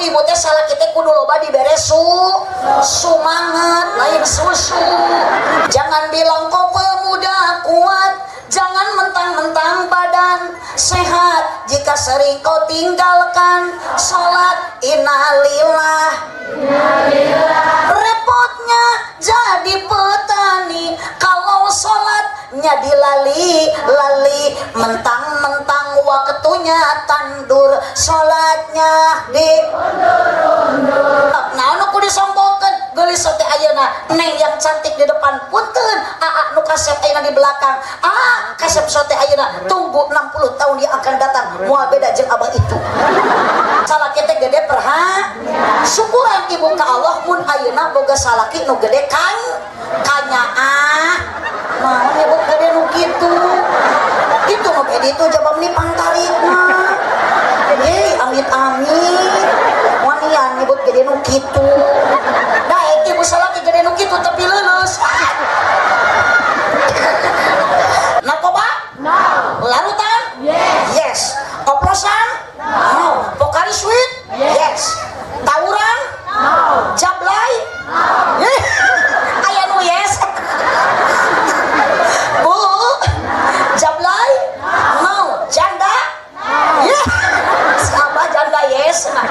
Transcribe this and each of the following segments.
Ibu-ibu teh salaki teh kudu loba dibere sumanget, lain susu. Jangan bilang kau pemuda kuat, jangan mentang-mentang badan sehat, jika sering kau tinggalkan sholat. Innalillah, repotnya jadi petani kalau sholatnya dilali lali, mentang-mentang waktunya tandur, sholatnya di undur-undur. Nah, anu ku disombongkeun geulis teh ayeuna neng yang cantik di depan, punten aa nu kasep ayeuna di belakang, ah kasep sote ayeuna, tunggu 60 tahun dia akan datang, moal beda jeung abah itu. Salaki teh gede perha syukuran ibu ka Allah mun ayeuna boga salaki nu gede kan kanyaah. Naon nyebut gede nu kitu itu nu beda itu jawab ni pangtarikna. Hei, amit amit wanian nyebut gede nu kitu. Nah, ibu salaki gede nu kitu tapi lulus narkoba. No. Larutan. Yes. Yes. Oplosan. No. Pocari Sweat. Yes. Tawuran. No. Jablay. No. Aya nu yes. Bu, jablay. No. Janda. Yeah. Si abah janda yes. Nah,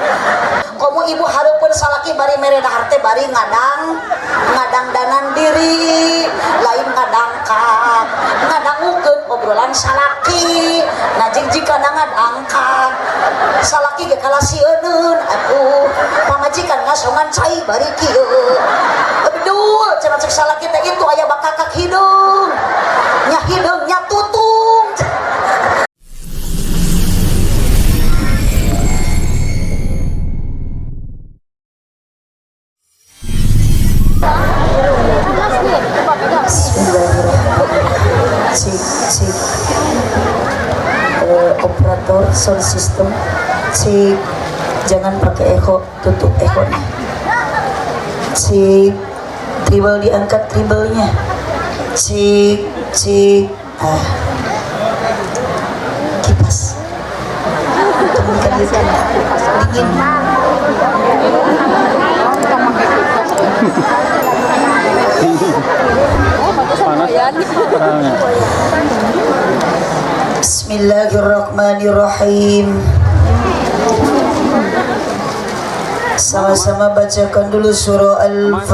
komo ibu hareupeun salaki bari mere dahar teh bari ngadang ngadangdanan diri, lain ngadangkak, ngadangukeun obrolan salaki. Nah, jeung jika ngadangkak salaki ge kalasieun, atuh pamajikan ngasongan cai bari kieu. Aduh, cenah cek salaki teh itu aya bakakak hideung nya, hideungnya tutung. Bismillahirrahmanirrahim. Cik, cik. Operator sound system. Cik, jangan pakai echo, tutup echo-nya. Cik, treble diangkat treble-nya. Cik, cik. Ah. Kipas. Turunkan itu. Dingin. Panas. Bismillahirrahmanirrahim. Sama-sama bacakan dulu surah Al-Fatihah.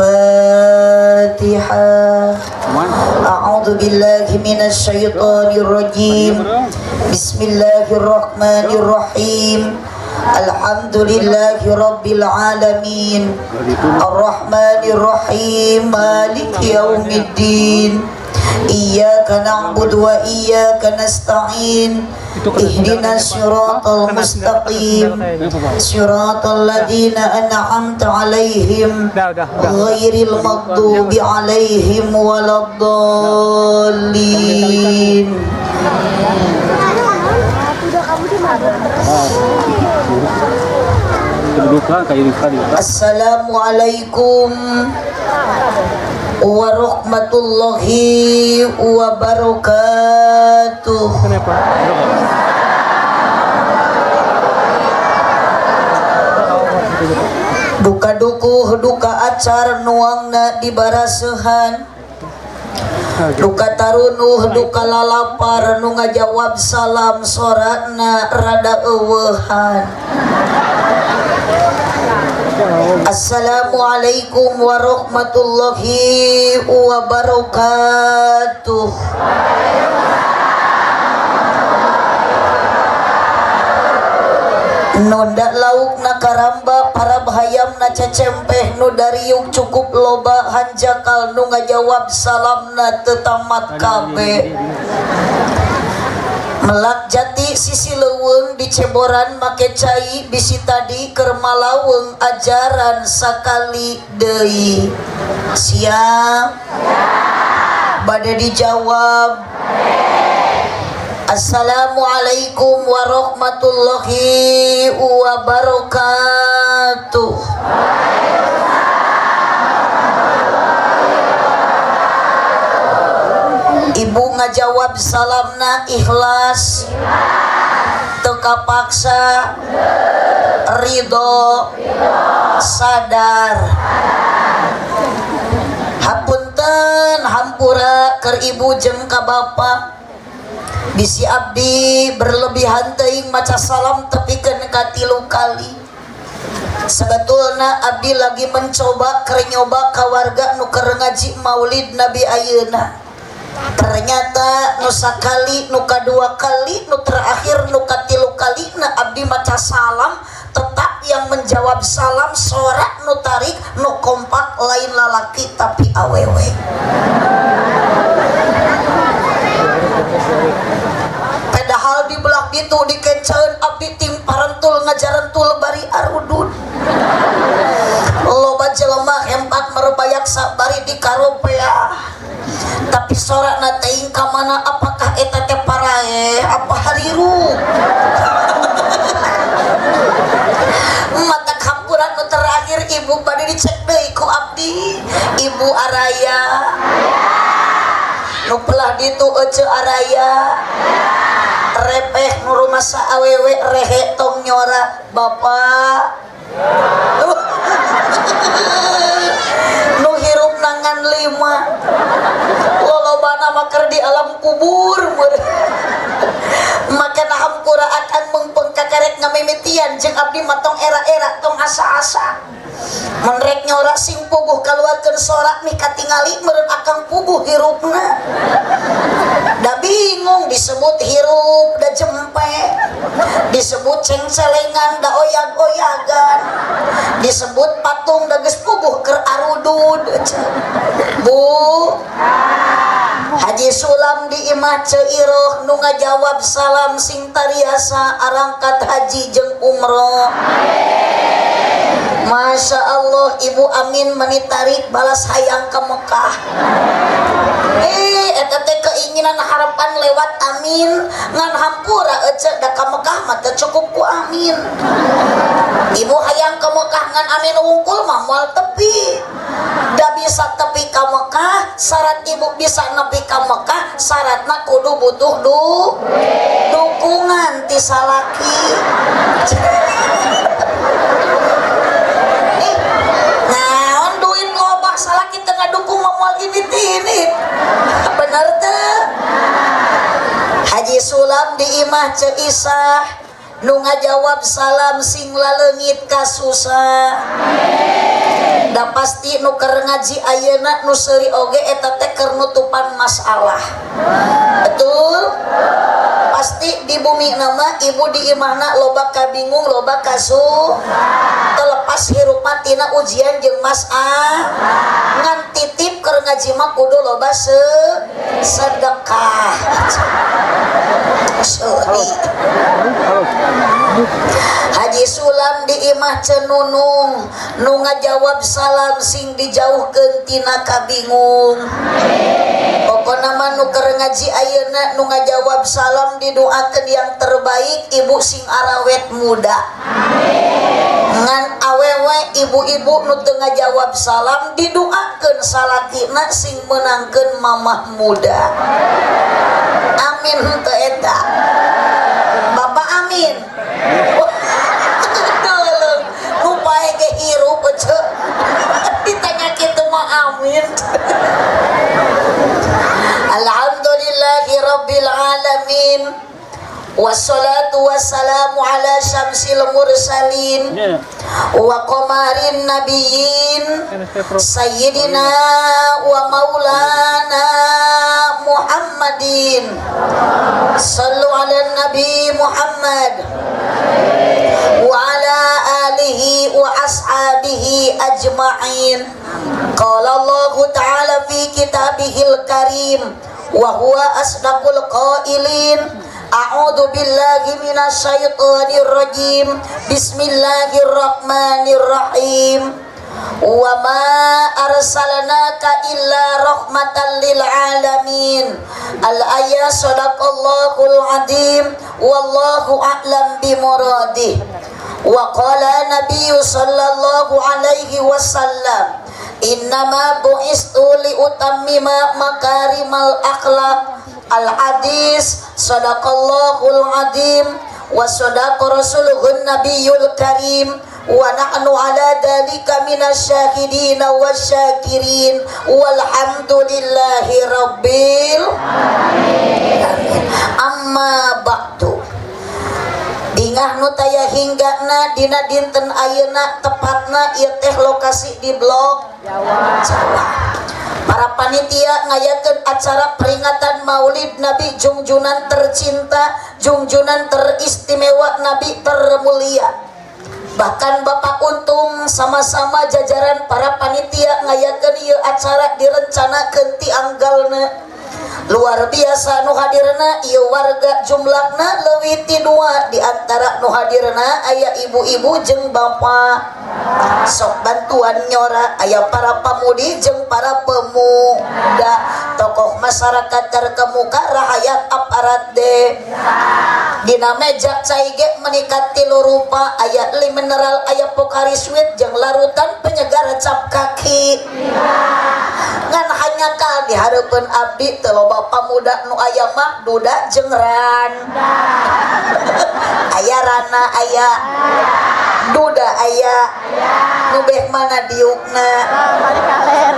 A'udzu billahi minasyaitonir rajim. Bismillahirrahmanirrahim. Alhamdulillahi rabbil alamin. Arrahmanir rahim. Maliki yaumiddin. Iyyaka na'budu wa iyyaka nasta'in. Ihdinas siratal mustaqim. Siratal ladzina an'amta 'alaihim ghairil maghdubi 'alaihim waladdallin. Kedudukan kayak tadi. Assalamualaikum warahmatullahi wabarakatuh. Kenapa? Duka dukuh duka acar nuangna di barasehan. Duka tarunuh duka lalapar nu ngajawab salam soratna rada eueuhan. Assalamualaikum warahmatullahi wabarakatuh. Nunda lauk na karamba para bahayam na cecempeh nu dariuk cukup loba hanjakal nu ngajawab salamna tetamat kabe. Melak jati sisi leuweung di ceboran make cai bisi tadi keur malaweng ajaran sakali deui. Siap? Bade dijawab. Assalamualaikum warahmatullahi wabarakatuh. Ibu ngajawab salamna ikhlas. Teu kapaksa, ridho, sadar. Hapunten, hampura keur ibu jeung ka bapak, bisi abdi berlebihan teuing maca salam tepikeun ka 3 kali. Sebetulna abdi lagi mencoba keur nyoba ka warga nu keur ngaji maulid Nabi ayeuna. Ternyata nu sakali, nu kadua kali, nu terakhir nu katilu kali na abdi maca salam, tetap yang menjawab salam sorak nu tarik nu kompak lain lalaki tapi awewe. Padahal di belah ditu dikencaeun abdi ting parentul ngajarentul bari arudud. Loba jelema hempat merbayaksa bari dikaropea. Tapi sorakna teuing ka mana, apakah eta teh paraeh apa hariru. Mata kampuran nu terakhir ibu bade dicek deui ku abdi. Ibu araya. Nu pelah ditu ece araya. Repeh nu rumasa awewe rehe tong nyora bapak. Nu hirup nangan 5. Lolobana mah keur di alam kubur. Maka hampura akan mengpeng kakarek ngamimitian jeung abdi mah tong era-era tong asa-asa. Mun rek nyora sing puguh kaluarkeun sorak mih katingali meureun akang puguh hirupna. Da bingung disebut hirup da jempe, disebut cengcelengan da oyag-oyagan, disebut patung da geus puguh keur arudud. Bu Haji Sulam di imah Ceu Iroh nu ngajawab salam sing tariasa arangkat haji jeung umroh. Masya Allah Ibu Amin menitarik balas hayang ke Mekah. Eta teh keinginan harapan lewat amin ngan hampura ece da ka Mekah mah teu cukup ku amin. Ibu hayang ke Mekah ngan amin wungkul mah moal tepi. Da bisa tepi ka Mekah, syarat ibu bisa nepi ka Mekah, syaratna kudu butuh dukungan ti salaki. Naon duit loba salaki teu ngadukung mah moal ini ti ini. Bener teu? Haji Sulam di imah Ceu Isah nu ngajawab salam sing laleungit kasusah. Da pasti nu keur ngaji ayeuna nu seuri oge eta teh keur nutupan masalah. Betul? Pasti di bumi nama ibu di imahna loba kabingung loba kasu terlepas hirup tina ujian jeung masalah. Ngan titip keur ngaji mah kudu loba sedekah. Sorry. Haji Sulam di imah Cenunung nu ngajawab salam sing dijauhkeun tina kabingung. Pokona mah nu keur ngaji ayeuna nu ngajawab salam didoakeun yang terbaik ibu sing arawet muda. Ngan awewe ibu-ibu nu teu ngajawab salam didoakeun salakina sing meunangkeun mamah muda. Amin henteu eta. Bapak amin. Nu pae ge hirup ece. Ditanya kitu mah amin. Alhamdulillahi rabbil alamin. Wassalatu wassalamu ala syamsil mursalin wa qamarin nabiyyin sayyidina wa maulana Muhammadin. Sallu ala nabi Muhammad wa ala alihi wa ashabihi ajma'in. Qala Allahu ta'ala fi kitabihil karim wa huwa asdaqul qailin. A'udzu billahi minasyaitonir rajim. Bismillahirrahmanirrahim. Wa ma arsalnaka illa rahmatan lil alamin. Al-ayat sadaqallahul azim wallahu a'lam bimuradih. Wa qala nabiyyu sallallahu alaihi wasallam, innama bu'istu liutammima makarimal akhlaq. Al-hadis sadaqallahul azim Wa sadaqa rasuluhun nabiyul karim wa nahnu ala dzalika minasyahidin wasyakirin walhamdulillahi rabbil alamin. Amma ba'du. Bingah nu taya hinggana dina dinten ayeuna, tepatna ieu teh lokasi di Blok Jawa. Jawa. Para panitia ngayakeun acara peringatan Maulid Nabi Jungjunan tercinta, Jungjunan teristimewa, Nabi termulia. Bahkan Bapak Untung sama-sama jajaran para panitia ngayakeun ieu acara direncanakeun ti anggalna. Luar biasa nu hadirna ieu warga, jumlahna leuwih ti dua. Di antara nu hadirna aya ibu-ibu jeung bapak sok bantuan nyora, aya para pamudi jeung para pemuda, tokoh masyarakat terkemuka, rahayat, aparat de. Dina meja cai ge meningkat tilu rupa, aya li mineral, aya Pocari Sweat jeung larutan penyegar cap kaki. Ngan hanjakal di hareupeun abdi teu loba pamuda, nu aya mah duda jeung ran. Aya rana, aya duda, aya nu beh mana diukna. Balik kaler.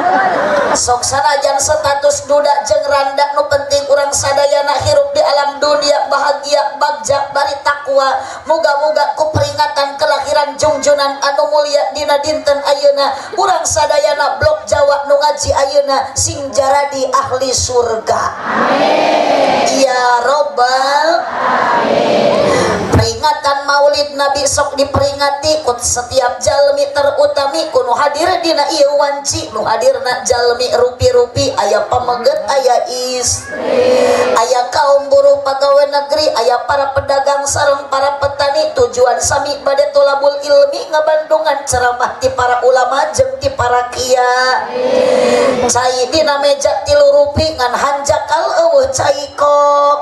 Sok sanajan status duda jeung randa, nu penting urang sadayana hirup di alam dunia bahagia, bagja, bari takwa. Muga-muga ku peringatan kelahiran Jungjunan anu mulia dina dinten ayeuna, urang sadayana Blok Jawa nu ngaji ayeuna sing jaradi ahli surga. Ya robbal. Peringatan Maulid Nabi sok diperingati ku setiap jalmi, terutami ku nu hadir dina ieu wanci. Nu hadirna jalmi rupi-rupi, aya pameget, aya is, aya kaum buruh, pegawai negeri, aya para pedagang sareng para petani. Tujuan sami bade tolabul ilmi, ngabandungan ceramah ti para ulama jeung ti para kiai. Cai dina meja tilu rupi, ngan hanjakal euweuh cai kok.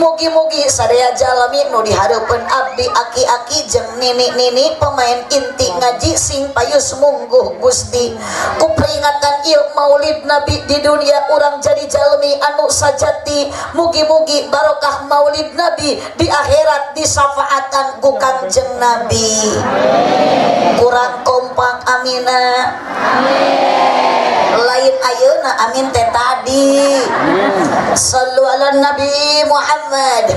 Mugi-mugi sadaya jalmi nu dihareupeun abdi, aki-aki jeung nini-nini pemain inti ngaji, sing payus mungguh Gusti. Ku peringatan ieu Maulid Nabi di dunia urang jadi jalmi anu sajati. Mugi-mugi barokah Maulid Nabi di akhirat disafaatan ku Kangjeng Nabi. Kurang kompak amina. Lain ayeuna amin teh tadi. Sallu ala Nabi Muhammad.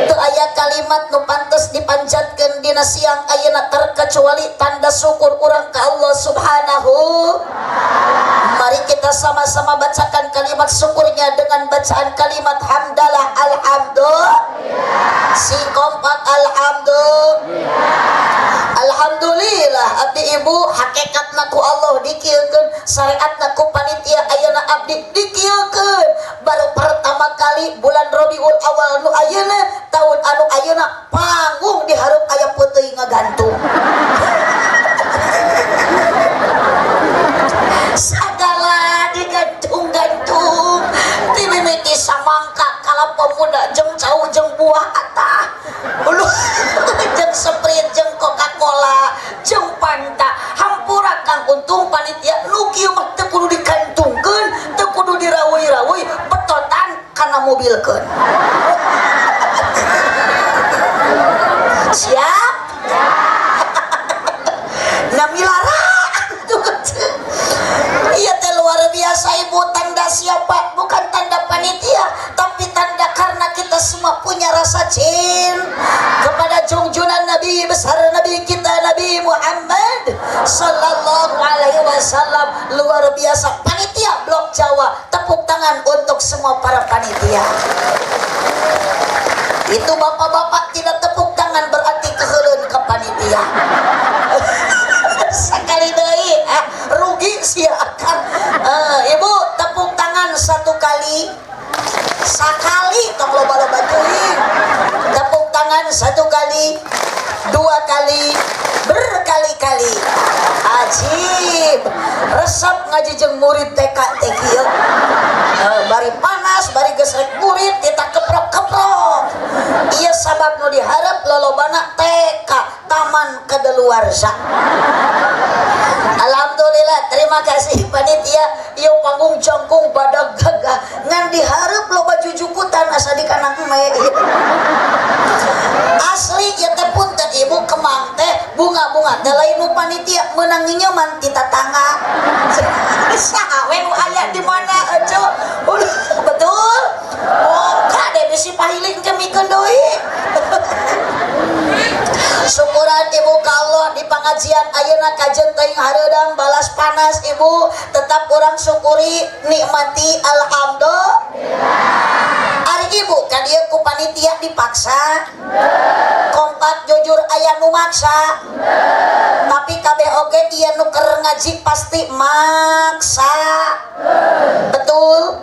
Teu aya kalimat nu pantes dipanjatkeun dina siang ayeuna terkecuali tanda syukur urang ka Allah Subhanahu. Mari kita sama-sama bacakan kalimat syukurnya dengan bacaan kalimat hamdalah. Alhamdulillah. Sing kompak, alhamdulillah. Alhamdulillah abdi ibu hakikatna ku Allah dikieukeun, syariatna ku panitia ayeuna abdi dikieukeun. Baru pertama kali bulan Rabiul Awal nu ayeuna, tahun anu ayeuna, panggung di hareup aya peuteuy ngagantung. Sagala digantung-gantung, ti mimiti samangka, kalapa muda, jeung cau, jeung buah atah uluh, jeung Sprite, jeung Coca-Cola, jeung Fanta. Hampura Kang Untung panitia, nu kieu mah teu kudu dikantungkeun, teu kudu dirawuy-rawuy, betotan kana mobilkeun. Siap namilara. Iya teh luar biasa ibu, tanda siapa? Bukan tanda panitia, tapi tanda karena kita semua punya rasa cinta kepada junjungan Nabi besar, Nabi kita Nabi Muhammad Sallallahu Alaihi Wasallam. Luar biasa panitia Blok Jawa, tepuk tangan untuk semua para panitia. Itu bapak-bapak tidak tepuk tangan berarti keheuleun ke panitia. Sekali deui rugi sia akan. Ibu tepuk tangan satu kali, sakali, tong loba-loba teuing. Tepuk tangan satu kali, dua kali, berkali-kali. Ajib resep ngaji jeung murid TK teh kieu. Bari panas bari gesrek murid kita keprok-keprok. Iya, sabab nu diharap lolobana TK, taman kedeluarsa. Alhamdulillah, terima kasih panitia. Ieu panggung jangkung badag gagah, ngan diharap loba jujukutan. rambutan asa di kana eme. Asli ieu teh punten ibu kemang teh bunga-bunga teh lain nu panitia meunang nginyeman ti tatangga. Saha we nu aya di mana ece? Betul? Oh, kade bisi pahiling ke mikeun deui. Syukuran ibu ka Allah di pengajian ayeuna kajen teuing hareudang balas panas ibu, tetap urang syukuri nikmati alhamdulillah. Ari ibu ka dieu ku panitia dipaksa, kompak jujur aya nu maksa, tapi kabeh oge ieu nu keur ngaji pasti maksa, betul?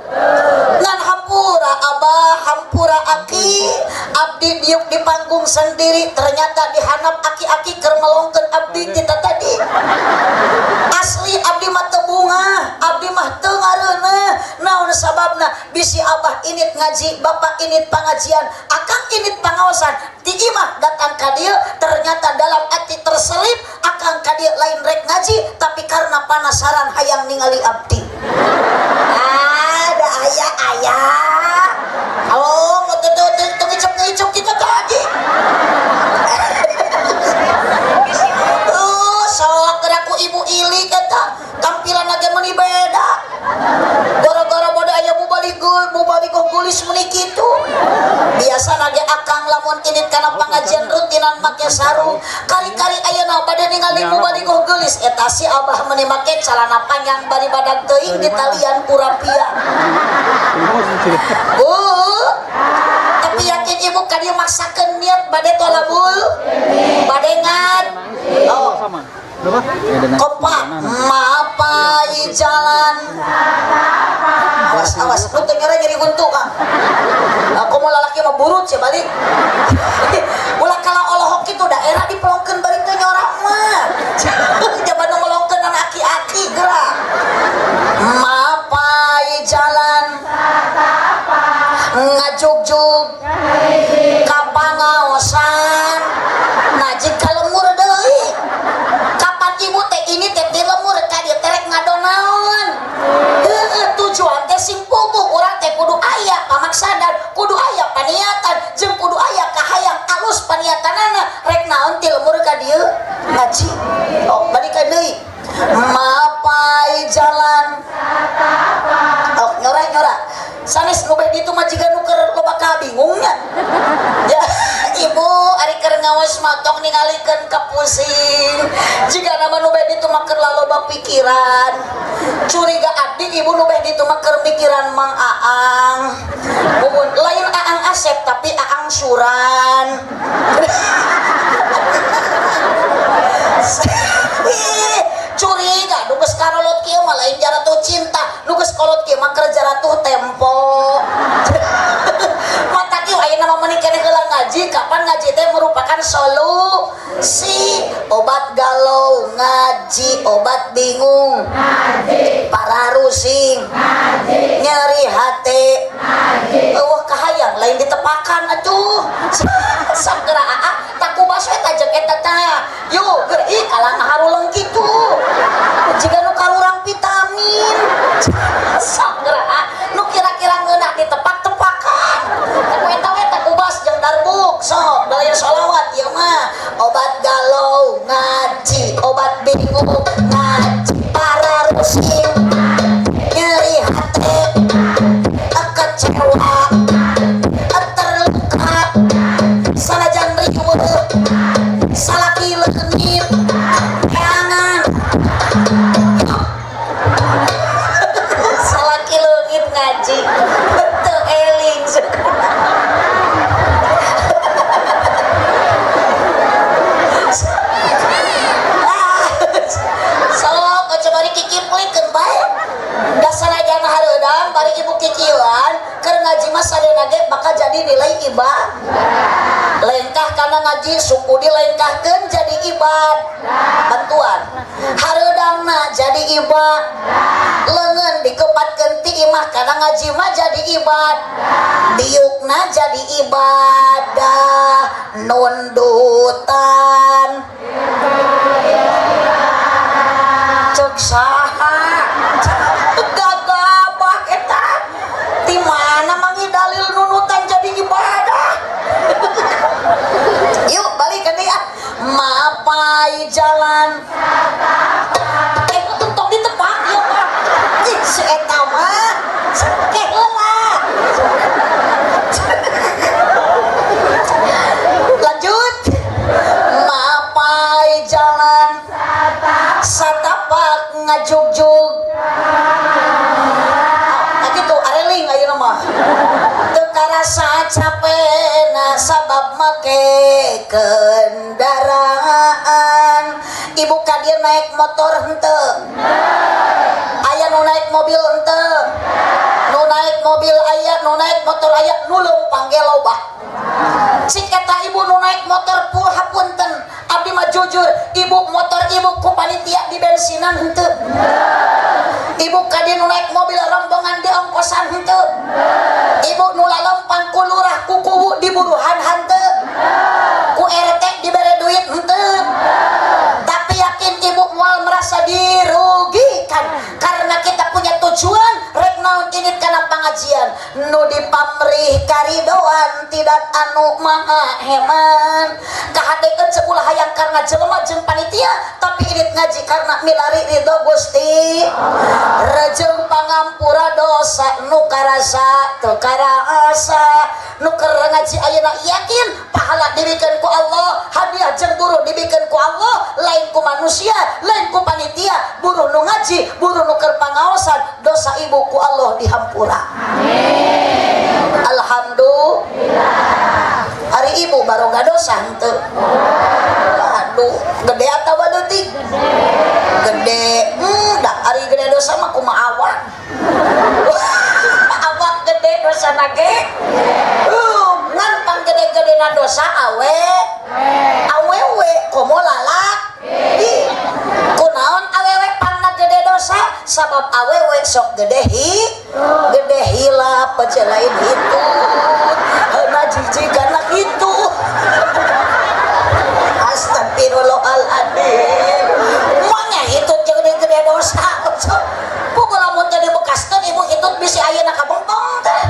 Ngan hampura abah, hampura aki, abdi diuk di panggung sendiri ternyata dihanap aki-aki keur melongkeun abdi kita tadi. Asli abdi mah teu bungah, abdi mah teu ngareuneuh. Naon sababna? Bisi abah init ngaji, bapak init pengajian, akang init pengawasan. Ti imah datang ka dieu ternyata dalam hati terselip akang ka dieu lain rek ngaji tapi karena penasaran hayang ningali abdi. Ada ayah-ayah. Oh, teu teu teu ngicep-ngicep kita tadi. Oh, sok geura ku ibu ilik eta tampilan ge meuni beda. Gara-gara bade aya mubaligul, mubaligoh geulis meuni kitu. Biasana ge akang lamun init kana pangajian rutinan make sarung. Kari-kari ayeuna bade ningali mubaligoh geulis eta si abah meuni make calana panjang bari badag teuing ditalian ku rapia. Bu, tapi yakin ibu ka dieu maksakeun niat bade tolabul? Bade ngan? Oh. Sama. Berapa? Kompak mapai jalan. Awas awas, lu teu nyera nyeri huntu Kang. Aku mau lalaki mah burut sih balik. Ulah kala olohok kitu daerah dipelongkeun bari teu nyorak mah. Jaban nu melongkeun anak aki-aki geura. Mapai jalan ngajugjug ka pangaosan najig ka lemur deui. Kapan ibu teh ini teh ti lemur ka dieu teh rek ngadonaon? Heueuh, tujuan teh sing puguh urang teh kudu aya pamaksadan, kudu aya paniatan, jeung kudu aya kahayang alus paniatanana rek naon ti lemur ka dieu ngaji. Oh, balikan deui. Mapai jalan. Oh, nyora nyora. Sanes nu beh ditu mah jiga nu keur loba kabingungnya. Ya, ibu ari keur ngaos mah tong ningalikeun ka pusing. Jiga nama nu beh ditu mah keur laloba pikiran. Curiga abdi ibu nu beh ditu mah keur mikiran Mang Aang. Mumun lain Aang Asep tapi Aang Suran. Curiga nu geus karolot kieu mah lain jaratuh cinta, nu geus kolot kieu mah keur jaratuh tempo. Mata kieu ayeuna mah meuni keneh heula ngaji, kapan ngaji teh merupakan solusi. Obat galau ngaji, obat bingung ngaji, pararusing ngaji, nyeri hate ngaji. Eueuh kahayang lain ditepakan atuh. Sagera aa takubas we tajeng eta tah. Yuk ger ih kalah ngaharuleng kitu. Jiga nu karurang vitamin. Sagera nu kira-kira ngeunah ditepak-tepakan. Ku eta we takubas jeung darbuk sok balayan sholawat ieu mah. Obat galau ngaji, obat bingung ngaji, pararusing nyeri hate, kecewa, terluka, sanajan riweuh, salaki leungit, hangan. Salaki leungit ngaji, teu eling. Sok oce bari kikiplikeun bae. Dasar aja hareudang bari ibu kikieuan keur ngaji mah sadena ge bakal jadi nilai ibadah. Lengkah kana ngaji suku dilengkahkeun jadi ibad. Bantuan. Hareudangna jadi ibad. Leungeun dikepatkeun ti imah kana ngaji mah jadi ibad. Diukna jadi ibadah. Nundutan. Cek saha? Gagabah eta. Di mana mangi dalil nundutan? Mapai jalan tong ditepak ya Pak. Ih, si eta mah teh heula. Lanjut. Mapai jalan satapak ngajugjug. Ah, gitu areling ayeuna mah. Teu karasa capena sabab make kendaraan. Ibu ka dieu naik motor henteu? Aya nu naik mobil henteu? Nu naik mobil aya, nu naik motor aya, nu leumpang ge loba. Cik eta ibu nu naik motor hapunten, abdi mah jujur, ibu motor ibu ku panitia di bensinan henteu? Ibu ka dieu nu naik mobil rombongan di ongkosan henteu? Ibu nu lalempang ku lurah ku kuwu di buruhan henteu? Ku RT dibere duit henteu? Tapi yakin ibu moal merasa dirugikan karena kita punya tujuan rek naon ini kana pengajian nu dipamrih karidoan tidak anu maha heman. Kahadekeun seulah hayang karena jelema jeung panitia, tapi indit ngaji karena milari ridho Gusti rejeng pangampura dosa nu karasa teu karasa. Nu keur ngaji ayeuna yakin pahala dibikeun ku Allah, hadiah jeung buruh dibikeun ku Allah, lain ku manusia, lain ku panitia. Buruh nu ngaji, buruh nu keur pangaosan, dosa ibu ku Allah dihampura. Amin. Alhamdulillah. Hari ibu baroga dosa henteu? Aduh, gede atawa leutik? Gede. Dah ari gede dosa mah kumaha awak? Awak gede dosa nage? Ngan pang gede-gedena dosa awe. Awewe komo lalak. Ih, kunaon awewe pangna gede dosa? Sabab awewe sok gede hi, gede hilap lain hitut. Heuna jijik kana kitu. Astagfirullahaladzim. Manya hitut jeung gede dosa. Pokok lamun teh dibekaskeun ibu hitut bisi ayeuna kabengtong teh.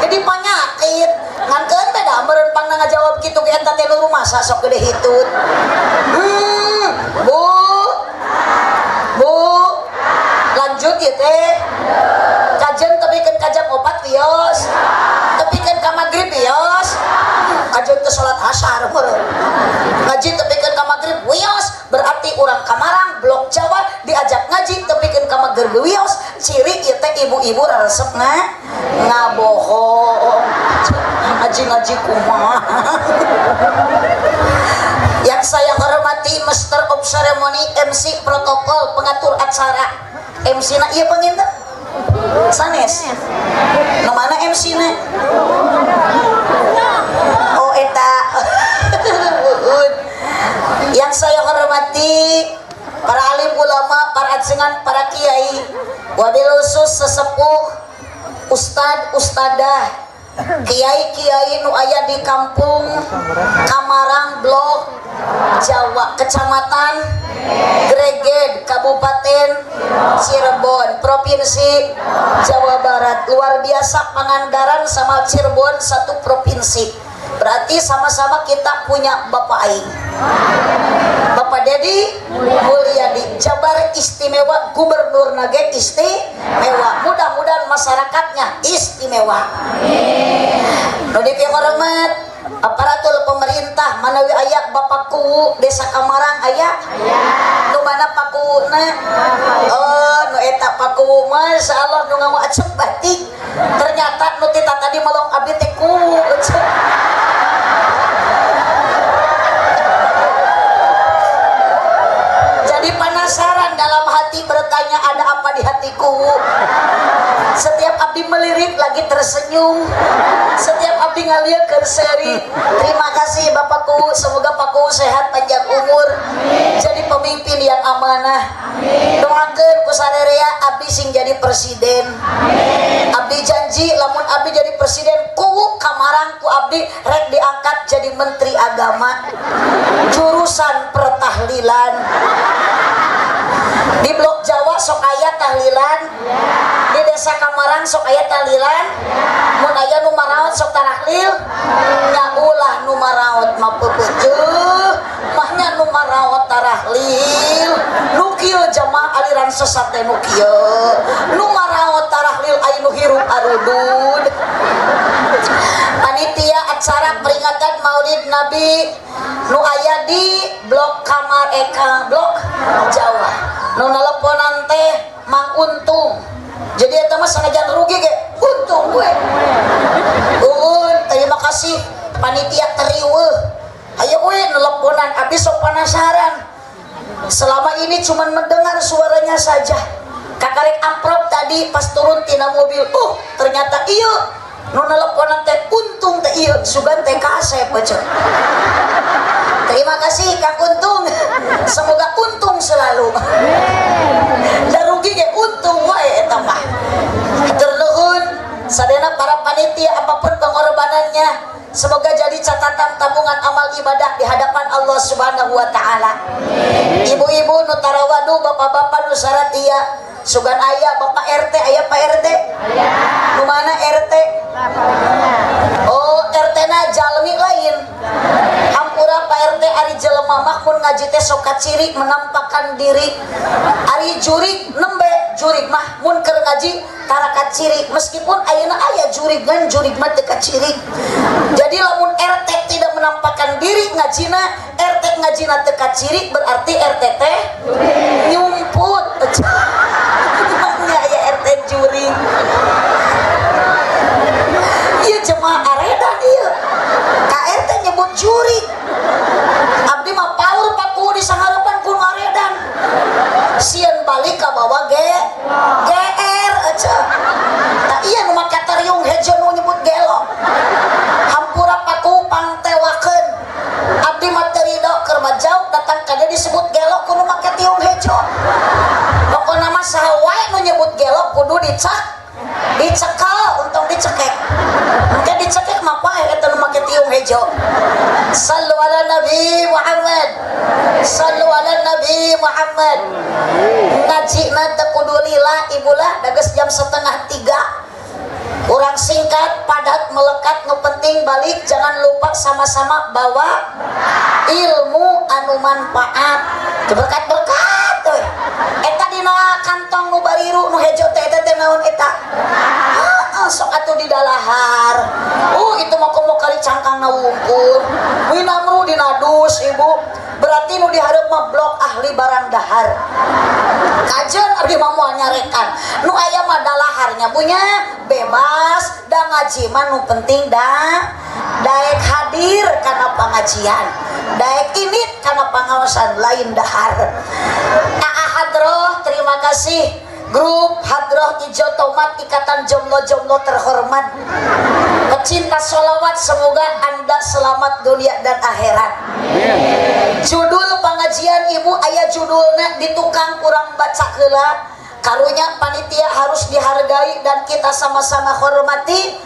Jadi panyakit. Ngankeun teh da meureun pangna ngajawab kitu ge eta teh nu rumasa sok gede hitut. Bu. Bu. Lanjut ieu teh. Kajen tepikeun ka jam 4 wios. Tepikeun ka magrib wios. Kajen teh salat asar meureun. Ngaji tepikeun ka magrib wios, berarti urang Kamarang Blok Jawa diajak ngaji tepikeun ka magrib wios. Ciri ieu teh ibu-ibu resep ngabohong. Ngaji-ngaji kumaha. Yang saya hormati Master of Ceremony, MC protokol, pengatur acara. MC na ieu panginten? Sanes. Nu mana MC na? Oh eta. Yang saya hormati para alim ulama, para ajengan, para kiai, wabil khusus sesepuh, ustad, ustadah, kiai-kiai nu aya di kampung Kamarang Blok Jawa, Kecamatan Greged, Kabupaten Cirebon, Provinsi Jawa Barat. Luar biasa, Pangandaran sama Cirebon satu provinsi. Berarti sama-sama kita punya Bapak Aing. Bapak Dedi Mulyadi, Jabar istimewa, Gubernur nage istimewa. Mudah-mudahan masyarakatnya istimewa. Nu dipihormat aparatur pemerintah, manawi aya Bapak Kuwu Desa Kamarang aya? Nu mana Pak Kuwuna? Oh, nu eta Pak Kuwu, masyaallah nu nganggo acep batik. Ternyata nu tita tadi melong abdi teh kuwu. Jadi penasaran dalam hati bertanya ada apa di hatiku. Setiap abdi melirik lagi tersenyum. Setiap abdi ngalieu keur seuri. Terima kasih Bapakku, semoga Pakku sehat panjang umur. Jadi pemimpin yang amanah. Doakeun ku sarerea abdi sing jadi presiden. Abdi janji lamun abdi jadi presiden kuwu Kamarang ku abdi rek diangkat jadi menteri agama jurusan pertahlilan. Di Blok Jawa sok aya tahlilan, di Desa Kamarang sok aya tahlilan, mun aya nu maraot sok tarahlil, nya ulah nu maraot mah peupeujeuh, mahnya Anu maraot tarahlil nu kieu, jamaah, aliran sesat teh nu kieu. Nu maraot tarahlil aya nu hirup arudud. Panitia acara peringatan Maulid Nabi nu aya di Blok Kamar Eka, Blok Jawa, nu neleponan teh Mang Untung. Jadi eta mah sanajan rugi ge untung gue. Uun, terima kasih panitia teriweuh. Ayo we neleponan, abis sok penasaran. Selama ini cuman mendengar suaranya saja. Kakarek amprok tadi pas turun tina mobil. Oh, ternyata iya. Nu neleponan teh Untung teh, iya, sugan teh kasep aja. Terima kasih, Kang Untung. Semoga untung selalu. Da rugi ge untung wae eta mah. Hatur nuhun sadayana para panitia, apapun pengorbanannya, semoga jadi catatan tabungan amal ibadah di hadapan Allah Subhanahu wa taala. Ibu-ibu nu tarawadu, bapak-bapak nu saratia, sugan aya Bapak RT, aya Pak RT? Nu mana RT? Oh, RT na jalmi lain. Hampura Pak RT, ari jelema mah mun ngaji teh sok kaciri menampakkan diri. Ari jurig nembe, jurig mah mun keur ngaji tara kaciri, meskipun ayeuna aya jurig, ngan jurig mah teu kaciri. Jadi lamun RT tidak menampakkan diri ngajina, RT ngajina teu kaciri, berarti RT teh nyumput. Nya aya RT jurig. Iya, jemaah aredan ieu. Ka RT nyebut jurig. Abdi mah paur paku di sanghareupan ku nu aredan. Sieun balik ka bawa ge GR aja. Tak iya nu make tariung hejo nu nyebut gelo. Hampura paku pangtewakeun. Abdi mah teu rido keur mah jauh datang ka dieu disebut gelo ku nu make tiung hejo. Pokona mah saha wae nu nyebut gelo kudu dicak dicekal, untung dicekek. Engke dicekek mah paeh eta nu make tiung hejo. Sallu ala Nabi Muhammad. Sallu ala Nabi Muhammad. Ngaji teu kudu lila, ibu lah, da geus jam 2.30. Kurang singkat, padat, melekat, nu penting balik jangan lupa sama-sama bawa ilmu anu manfaat. Berkat-berkat tuh. Eta dina kantong nu bariru nu hejo teh, eta teh naon eta? Heeh, sok atuh di dalahar. Oh, itu mah komo kali cangkangna wungkul. Winamru dina dus, Ibu. Berarti nu dihareup mah blok ahli barang dahar. Kajen abdi mah moal nyarekan. Nu aya mah dalaharnya punya bebas da ngaji mah nu penting da daek hadir kana pengajian. Daek ini kana pengawasan, lain dahar. Aa Hadroh, terima kasih. Grup Hadroh Ijo Tomat, Ikatan Jomblo-Jomblo terhormat. Pecinta sholawat, semoga Anda selamat dunia dan akhirat. Judul pengajian ibu aya judulnya di tukang, kurang baca heula. Karunya panitia harus dihargai dan kita sama-sama hormati.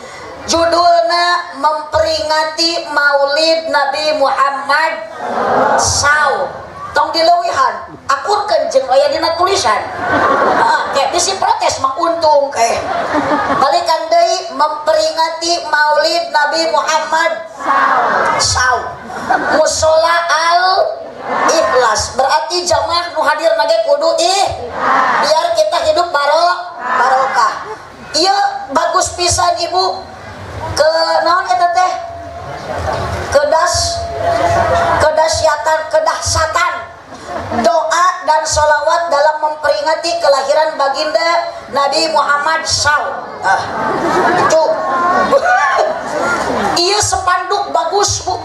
Judulnya memperingati Maulid Nabi Muhammad SAW. Tong dileuwihan, akurkeun jeung aya dina tulisan. Heeh, kayak bisi protes mah untung kayak. Balikan deui, memperingati Maulid Nabi Muhammad SAW. Musola Al Ikhlas. Berarti jamaah nu hadir nage kudu ih biar kita hidup barokah. Iya, bagus pisan ibu. Ke naon eta teh? Kedas kedasyatan, kedahsatan doa dan sholawat dalam memperingati kelahiran baginda Nabi Muhammad SAW. Ah, itu iya spanduk bagus, Bu.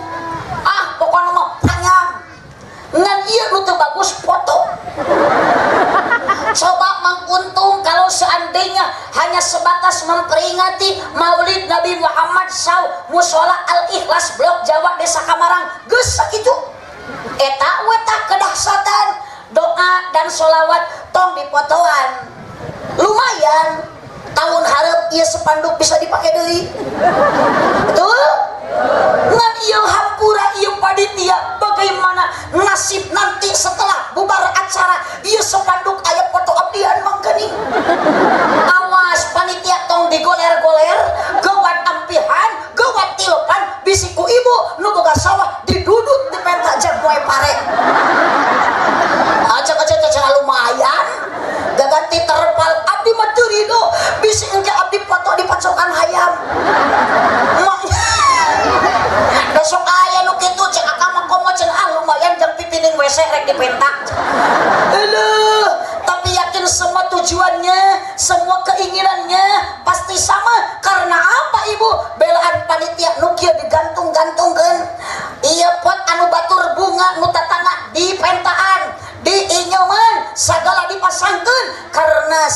Ah, pokoknya mah panjang. Ngan iya nu teu bagus foto. Coba Mang Untung, kalau seandainya hanya sebatas memperingati Maulid Nabi Muhammad SAW Musola Al Ikhlas Blok Jawa Desa Kamarang geus sakitu, eta we tah kedahsatan doa dan sholawat, tong dipotoan. Lumayan, tahun hareup ieu spanduk bisa dipakai deui, betul? Ngan ieu hampura, ieu panitia, bagaimana nasib nanti setelah bubar acara ieu spanduk aya foto abdian mangkani? Awas panitia, tong digoler-goler, gawat ampihan, gawat tilepan, bisi ku ibu nu boga sawah didudut dipenta jag moe pare.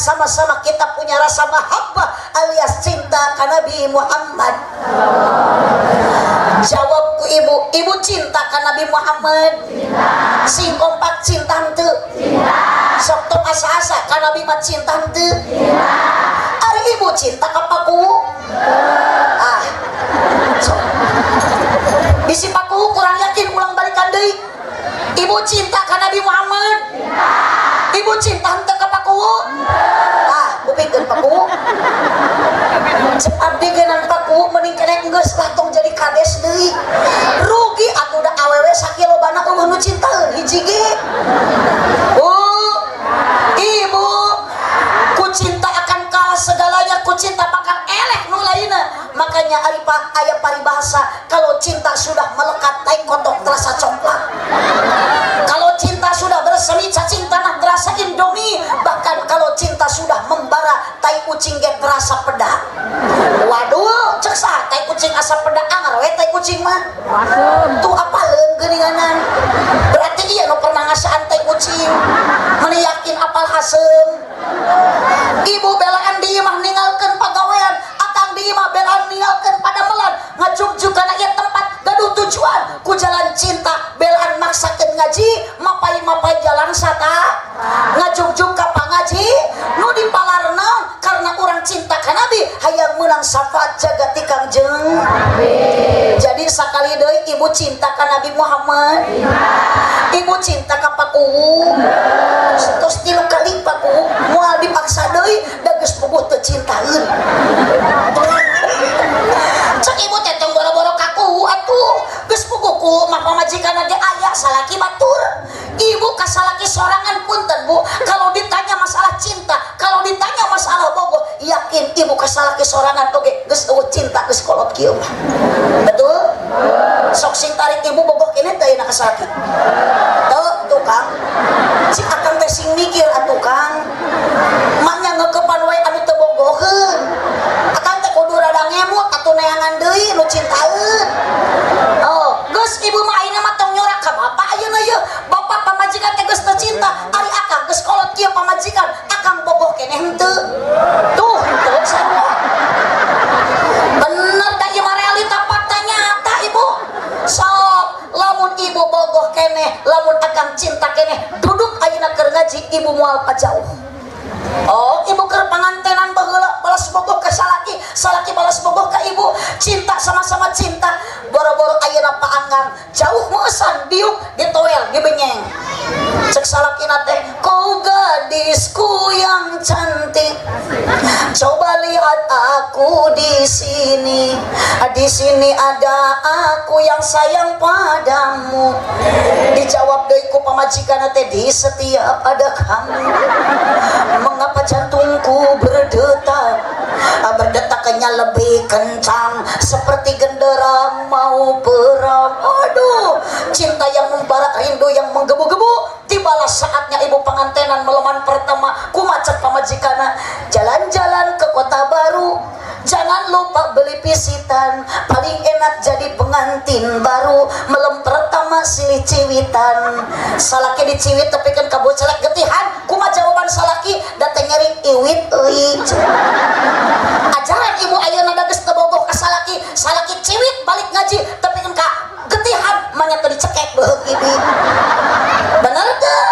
sama-sama kita punya rasa mahabbah alias cinta ka Nabi Muhammad. Jawab ku ibu, ibu cinta ka Nabi Muhammad? Sing kompak, cinta henteu? Sok tong asa-asa, ka Nabi mah cinta henteu? Ari ibu cinta ka Pak Kuwu? Ah, sok bisi Pak Kuwu kurang yakin, ulang balikan deui. Ibu cinta ka Nabi Muhammad? Ibu cinta henteu ka Pak Kuwu? Ah, kupikeun Pak Kuwu. Cep abdi geunan Pak Kuwu mending keneh geus lah, tong jadi kades deui. Rugi atuh, da awewe sakilobana euweuh nu cintaeun hiji ge. Bu, ibu, ku cinta akan kalah segalanya, ku cinta bakal eleh nu lainna. Makanya ari pak aya paribahasa, kalau cinta sudah melekat, tai kotok terasa coklat. Kalau cinta sudah bersemi, cacing tanah terasa Indomie. Bahkan kalau cinta sudah membara, tai kucing ge terasa peda. Waduh, cek saha tai kucing asa peda? Anger we tai kucing mah. Tuh, apaleun geuninganan. Berarti iya nu pernah ngasaan tai kucing. Meni yakin apal haseum. Ibu belaan di imah ninggalkeun pagawean, akang di imah belaan ninggalkeun padamelan, ngajugjug kana ieu tempat gaduh tujuan ku jalan cinta, belaan maksakeun ngaji, mapai-mapai jalan sata ngajugjug ka pangaji nu dipalar naon? Karena urang cinta ka Nabi, hayang meunang syafaat jagat ti Kangjeng. Jadi sakali deui, ibu cinta ka Nabi Muhammad? Ibu cinta ka Pak Kuwu? Terus tilu kali Pak Kuwu moal dipaksa deui, da geus puguh teu cintaeun. Cek ibu teh tong boro-boro ka kuwu atuh, geus puguh ku mah pamajikan ge aya salaki batur. Ibu ka salaki sorangan, punten Bu, kalau ditanya masalah cinta, kalau ditanya masalah bogoh, yakin ibu ka salaki sorangan oge geus euweuh cinta, geus kolot kieu mah. Betul? Sok sing tarik, ibu bogoh keneh teh ayeuna ka salaki? Teu tukang si akang teh sing mikir atuh, Kang. Maknya ngekepan wae anu teu bogoheun. Akang teh kudu rada ngemut atuh, neangan deui nu cintaeun. Oh, geus, ibu mah ayeuna mah tong nyorak ka bapak ayeuna yeuh. Bapak pamajikan teh geus teu cinta, ari akang geus kolot kieu pamajikan, akang bogoh keneh henteu? Tuh, henteu sarua. Bener da ieu mah realita fakta nyata, ibu. Sok lamun ibu bogoh keneh, lamun akang cinta keneh, duduk ayeuna keur ngaji ibu moal pajauh. Oh, ibu keur pangantenan baheula balas bogoh ka salaki, salaki balas bogoh ka ibu, cinta sama-sama cinta. Boro-boro ayeuna paanggang, jauh meusan diuk ditoel dibenyeng. Cek salakina teh, "Kau gadisku yang cantik, coba lihat aku di sini. Di sini ada aku yang sayang padamu." Dijawab deui ku pamajikan teh, "Di setiap ada kamu, mengapa jantungku berdetak, berdetaknya lebih kencang seperti genderang mau perang." Aduh, cinta yang membara, rindu yang menggebu-gebu. Tibalah saatnya ibu pengantenan meleman pertama. Kumacet pamajikana, "Jalan-jalan ke kota baru, jangan lupa beli pisitan, paling enak jadi pengantin baru melem pertama silih ciwitan." Salaki diciwit tapi kan kabocelek getihan. Kuma jawaban salaki? Datang nyari iwit euy. Ajaran ibu ayeuna, da geus teu bogoh ka salaki, salaki ciwit balik ngaji tapi kan ka getihan, manya teu dicekek beuheung ibi. Bener teu?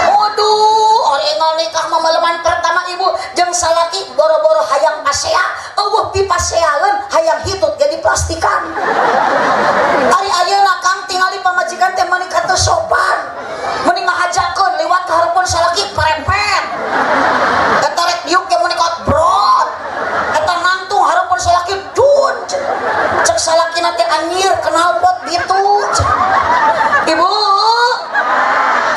Waduh, orang nikah mah maleman pertama ibu jeung salaki boro-boro hayang pasea, euweuh pipaseaeun, hayang hitut jadi plastikan. Ari ayeuna kang tingali pamajikan teh meuni teu sopan. Meni ngahajakeun liwat ka hareupeun salaki parempet. Eta rek diuk ge meuni kot brot. Eta nangtung hareupeun salaki dun. Cek salaki teh, "Anjir, knalpot gitu." Ibu,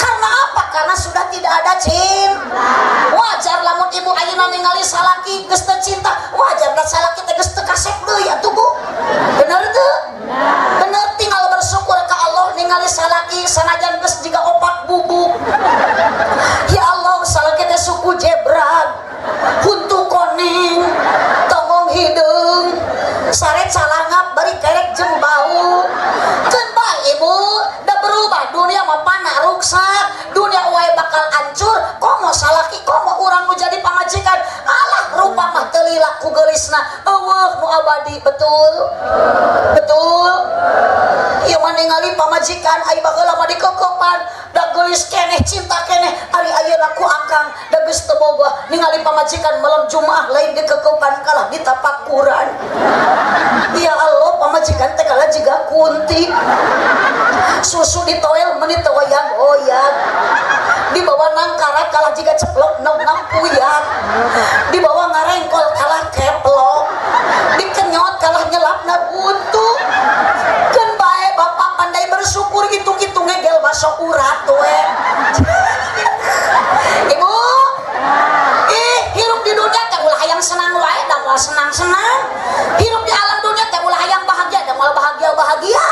karena apa? Karena sudah tidak ada cinta. Wajar lamun ibu ayeuna ningali salaki geus teu cinta, wajar da salaki teh geus teu kasep deui atuh, Bu. Bener teu? Bener, tinggal bersyukur ke Allah ningali salaki sanajan geus jiga opak bubuk. Ya Allah, salaki teh suku jebrak, huntu koneng, tonggong hideung, sare calangap bari kerek jeung bau. Keun bae ibu, da berubah dunia mah, panah ruksak, dunia wae bakal hancur, komo salaki, komo urang nu jadi. abadi. Betul? Betul? Ieu mah ningali pamajikan ai baheula mah dikekepan da geulis keneh, cinta keneh. Ari ayeuna ku akang da geus teu boga, ningali pamajikan malam Jumaah lain dikekepan, kalah ditapakuran. Ya Allah, pamajikan teh kalah jiga kunti, susu ditoel meuni teu oyag-oyag, dibawa nangkara kalah jiga ceplok nog nampuyak, dibawa ngarengkol kalah keplok, dikenyot kalah nyelapna buntu. Keun bae, bapak pandai bersyukur, hitung-hitung ngegel baso urat we. Ibu, ih, hirup di dunia teh ulah hayang senang wae, da moal senang-senang. Hirup di alam dunia teh ulah hayang bahagia, da moal bahagia-bahagia,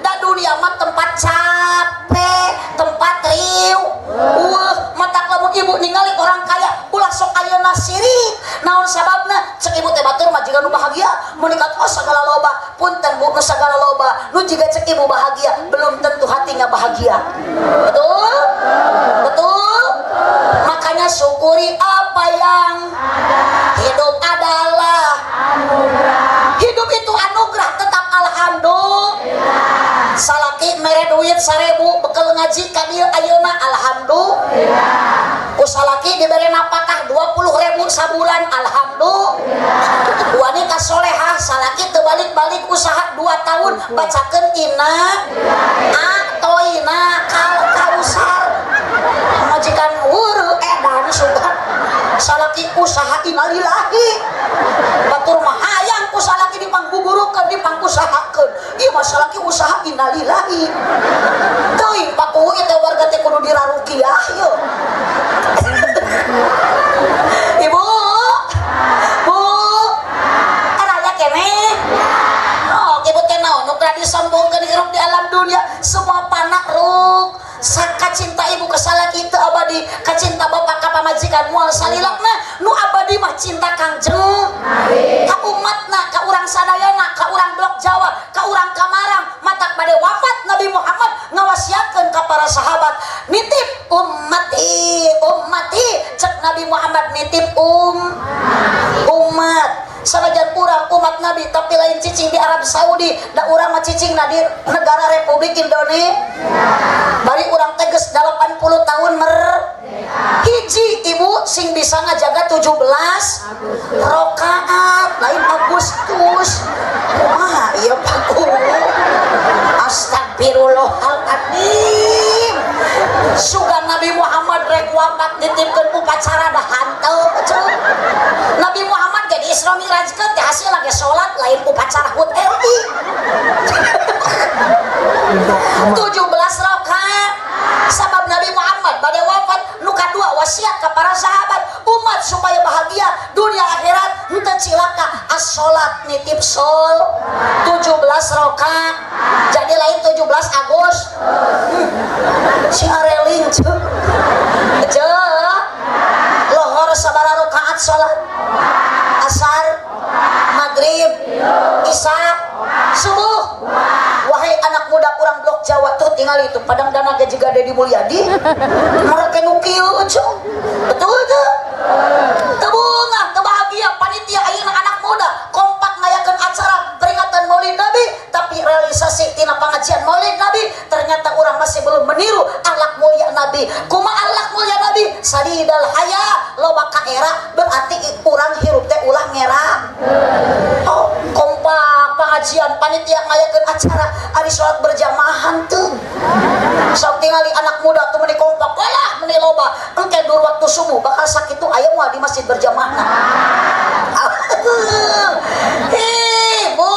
da dunia mah tempat capek, tempat riuh. Wah, matak lamun ibu ningali orang kaya ulah sok ayeuna sirik. Naon sababna? Cek ibu teh batur mah jiga nu bahagia menikah, oh segala loba. Punten, Bu, nu segala loba nu jiga cek ibu bahagia belum tentu hatinya bahagia. Betul? Betul? Makanya syukuri apa yang hidup adalah hidup itu anugerah, tetap alhamdulillah. Salaki mere duit 1000 bekal ngaji ka dieu ayeuna, alhamdulillah. Ku salaki dibere napakah 20.000 sabulan, alhamdulillah. Wanita solehah, salaki teu balik-balik usaha 2 tahun, bacakeun inna a'toina kal kausar, majikan wuru edan sugan salaki usaha, innalillahi. Batur mah hayang ku salaki dipanggugurukeun, dipangkusahakeun, ieu mah salaki usaha, innalillahi. Teuing pakuhu ieu teh, warga teh kudu dirarukiah ieu. Ibu, Bu, araya keneh. Oh, ibu teh naon nu keur disombongkeun? Hirup di alam dunia semua panak ruk. Saka cinta ibu ke salaki itu abadi, kacinta bapak ka pamajikan moal salilakna. Nu abadi mah cinta Kangjeng ka umatna, ka urang sadayana, ka urang Blok Jawa, ka urang Kamarang. Matak bade wafat Nabi Muhammad ngawasiatkeun ka para sahabat, nitip ummati, ummati. Cek Nabi Muhammad nitip umat. Sanajan urang umat Nabi tapi lain cicing di Arab Saudi, da urang mah cicing na di negara Republik Indonesia. Bari urang teges 80 tahun mer hiji ibu sing bisa ngajaga 17 rokaat, lain Agustus. Kumaha ieu paku? Astagfirullahaladzim. Sugan Nabi Muhammad rek wafat nitipkeun upacara, dah hanteu ceu. Nabi Muhammad ge di Isra Mi'rajkeun teh hasil lagi salat, lain upacara HUT RI. 17 rakaat. Sabab Nabi Muhammad pada wafat nu kadua wasiat ke para sahabat, umat supaya bahagia dunia akhirat henteu cilaka, as-salat, nitip sol 17 rakaat. Jadi lain 17 Agustus. Si areling ceu ceu. Lohor sabaraha rakaat salat? Asar, maghrib, isya, subuh. Wahai anak muda kurang Blok Jawa tuh, tinggal itu padang dana ge jiga Dedi Mulyadi mereka nu kieu ceu. Betul tuh? Teu bungah, teu bahagia panitia ayeuna anak muda kompak ngayakeun acara peringatan Maulid Nabi, tapi realisasi tina pengajian Maulid Nabi ternyata orang masih belum meniru akhlak mulia Nabi. Kumaha akhlak mulia Nabi? Sadidal haya, loba kaera, berarti urang hirup teh ulah ngera. Oh, kompak pengajian, panitia ngayakeun acara, ari salat berjamaah henteu. Sok tingali anak muda tuh meni kompak, walah meni loba. Engke dur waktu subuh bakal sakitu aya moal di masjid berjamaah. Ibu,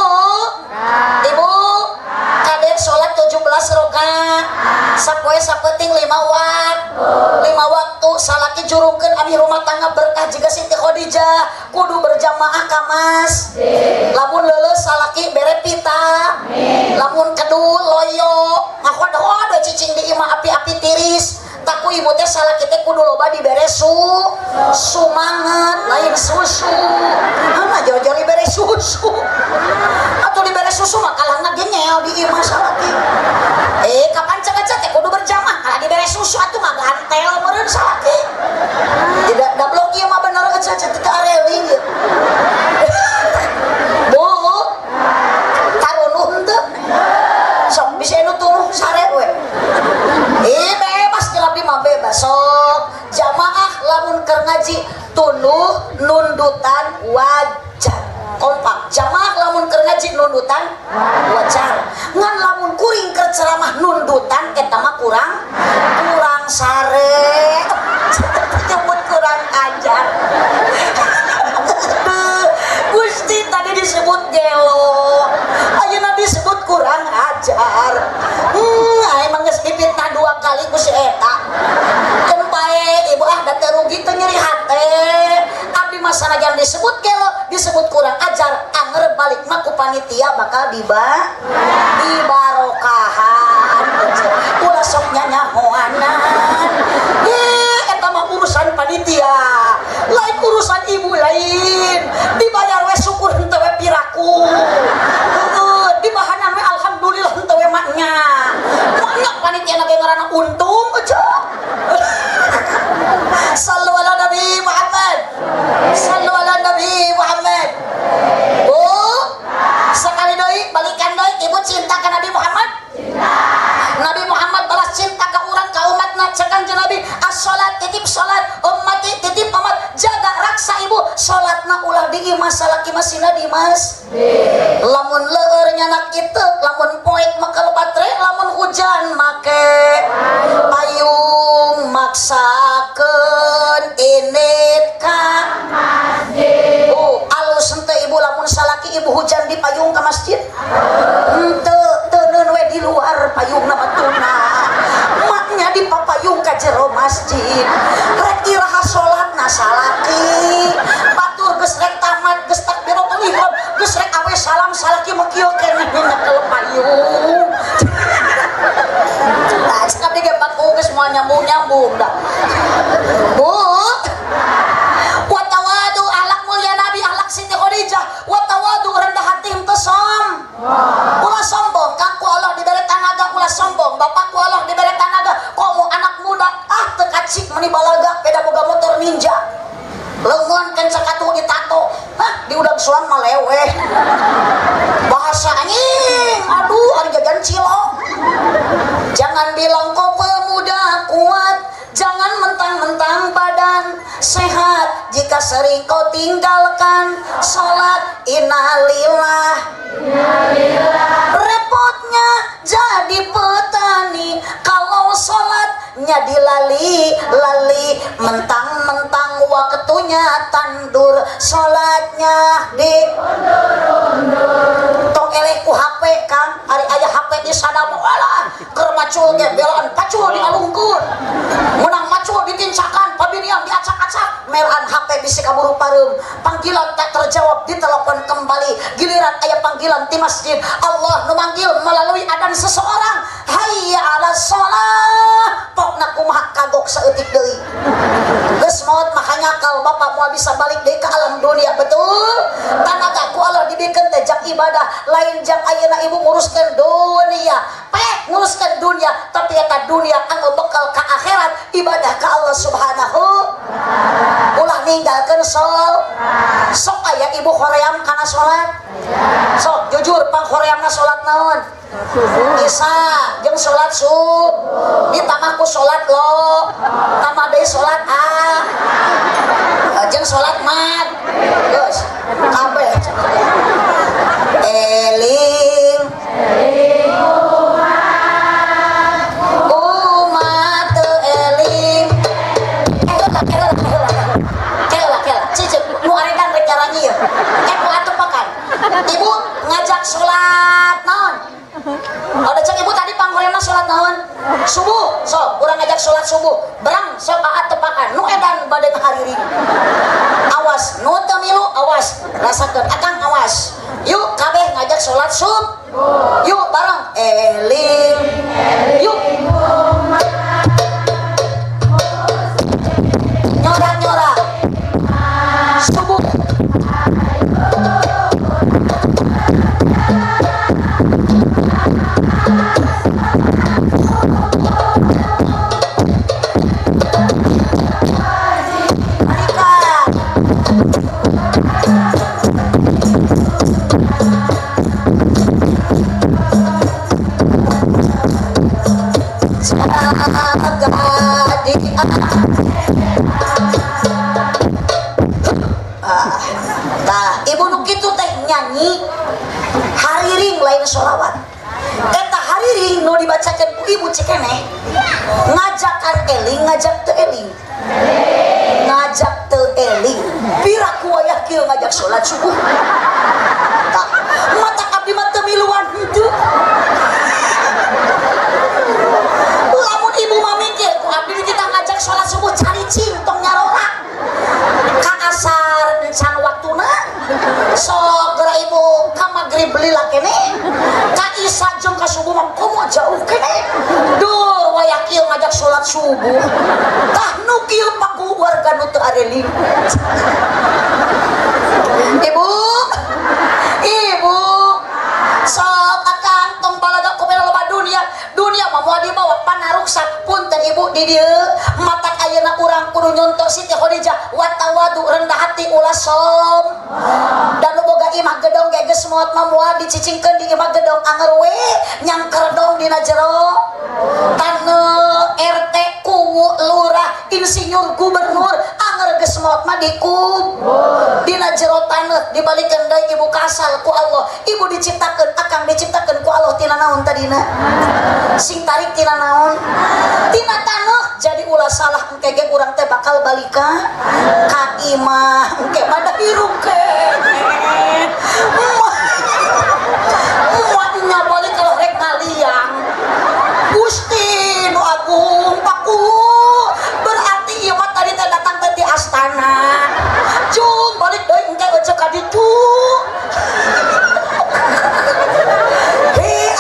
ibu, kadek sholat 17 rakaat sapoe sapeting 5 waktu, 5 waktu. Salaki jurungkeun abi rumah tangga berkah jiga Siti Khadijah kudu berjamaah ka masjid. Lamun leuleus salaki bere pita, lamun kedul loyo ngahodhod cicing di imah api-api tiris. Taku ibu teh salaki teh kudu loba dibere sumanget, lain susu. Hana jauh-jauh dibere susu atau dibere susu mah kalah ngagengel di imah salaki. Kapan cek teh kudu berjamaah, kalah dibere susu atuh mah gantel meureun salaki. Tidak dablok ieu mah bener aja teu areling ieu. Bu. masjid nundutan wajar. Ngan lamun kuring keur ceramah nundutan eta mah kurang kurang sare. Nyebut kurang ajar. Gusti tadi disebut gelo, ayeuna disebut kurang ajar. Emang geus dipitnah 2 kali ku si eta. Keun bae ibu ah da teu rugi teu nyeri hate. Abdi mah sanajan disebut gelo, disebut kurang ajar, anger balik mah ku panitia bakal dibarokahan. Ulah sok nyanyahoanan. Eta mah urusan panitia. Lain urusan ibu lain. Dibayar we syukur henteu we piraku. Heeh, dibahanan we alhamdulillah henteu we maknya. Maknya panitia na ge ngaranna untung aja. Sallu ala Nabi Muhammad. Sallu ala Nabi Muhammad. Bu, sekali deui balikan deui ibu cinta ka Nabi Muhammad? Cinta. Nabi Muhammad balas cinta ka urang ka umatna cek Kanjeng Nabi, as-salat titip salat, ummati titip umat, jaga raksa ibu salatna ulah di imah salaki masina di mas. Lamun leur nyanak itu, lamun poek maka batre, lamun hujan make payung maksakeun init ka masjid. Oh, alus henteu ibu lamun salaki ibu hujan di payung ka masjid? Henteu, teuneun we di luar payungna mah tuna. Maknya di papayung ka jero masjid. Rek iraha salatna salaki. Batur geus rek tamat geus takbiratul ihram, geus rek awe salam salaki mah kieu keneh nyekel payung. Nah, cek abdi ge paku geus moal nyambung-nyambung dah. Bu, wa tawadu akhlak mulia Nabi, akhlak Siti Khadijah, wa tawadu rendah hati henteu som. Ulah sombong, kaku Allah diberi tanaga ulah sombong, bapakku Allah diberi tanaga, komo anak muda ah teu kacik meni balaga beda boga motor ninja. Leungeun kenceng atuh ditato. Hah, di udang suang mah leweh. Bahasa anjing, aduh ari jajan cilok. Jangan bilang kau pemuda kuat, jangan mentang-mentang badan sehat jika sering kau tinggalkan sholat. Innalillah. Repotnya jadi petani kalau sholatnya dilali-lali, mentang-mentang waktunya tandur sholatnya di undur-undur. Tong eleh ku HP Kang, ari aya HP di sadam alah keur macul ge belaan pacul dialungkeun, menang macul ditincakan, pabinian diacak-acak, melaan HP bisi kaburu pareum, panggilan tak terjawab ditelepon kembali, giliran aya panggilan di masjid, Allah nu manggil melalui adan seseorang, hayya ala sholah, pokna kumaha kagok saeutik deui. Geus maot mah hanyakal bapak moal bisa balik deui ka alam dunia, betul? Tanaga ku Allah dibikeun teh jang ibadah, lain jang ayeuna ibu nguruskeun dunia. Pek nguruskeun dunia, tapi eta dunia anu bekal ka akhirat, ibadah ka Allah Subhanahu. Ulah ninggalkeun sholat. Sok aya ibu hoream kana sholat? Sok jujur pang horeamna sholat naon? Isya jeung sholat subuh. Ditambah ku sholat lo, tambah deui sholat a, jeung sholat mat. Geus kabeh. Eling umat eling. Kela kela kela kela. Cicip nu arekan rek nyaranyi ieu. Ku atuh pakan. Ibu ngajak sholat naon? Oh, cek ibu tadi panggorenna sholat naon? Subuh. Sok urang ngajak sholat subuh. Berang sok aa tepakan. Nu edan bade ngahariring. Awas nu teu milu awas. Rasakeun akang awas. Yuk kabeh ngajak sholat subuh. Yuk bareng eling. Yuk. Nyora-nyora. Subuh. Balikan. Hariring lain sholawat. Eta hariring nu dibacakeun ku ibu cikeneh ngajakan eling, ngajak teu eling, ngajak teu eling. Piraku wayah kieu ngajak sholat subuh. Tah, matak abdi mah teu miluan henteu. Lamun ibu mah mikir ku abdi kita ngajak sholat subuh caricing tong nyarora. Ka asar encan waktuna sok geura ibu ka magrib lila keneh, ka isya jeung ka subuh mah komo jauh keneh. Duh, wayah kieu ngajak sholat subuh. Tah nu kieu paku warga nu teu areling. Ibu, ibu, sok akang tong balaga ku loba dunia. Dunia mah moal dibawa panaruksak. Punten ibu di dieu matak ayeuna urang kudu nyontoh Siti Khadijah watawadu, rendah hati, ulah som. Dan nu boga imah gedong ge geus maot mah moal dicicingkeun di imah gedong, anger we nyangkerdong dina jero taneuh. RT, kuwu, lurah, insinyur, gubernur, anger geus maot mah dikubur dina jero taneuh, dibalikeun deui ibu ka asal ku Allah. Ibu diciptakeun, akang diciptakeun ku Allah tina naon tadina? Sing tarik, tina naon? Tina taneuh. Jadi ulah salah, engke ge urang teh bakal balika ka imah. Engke mah da hirup keneh nya balik kalau rek ngaliang. Gusti nu agung, paku berarti ieu mah tadi teh datang teh ti astana. Jung balik deui engke euceuk ka ditu. Hei,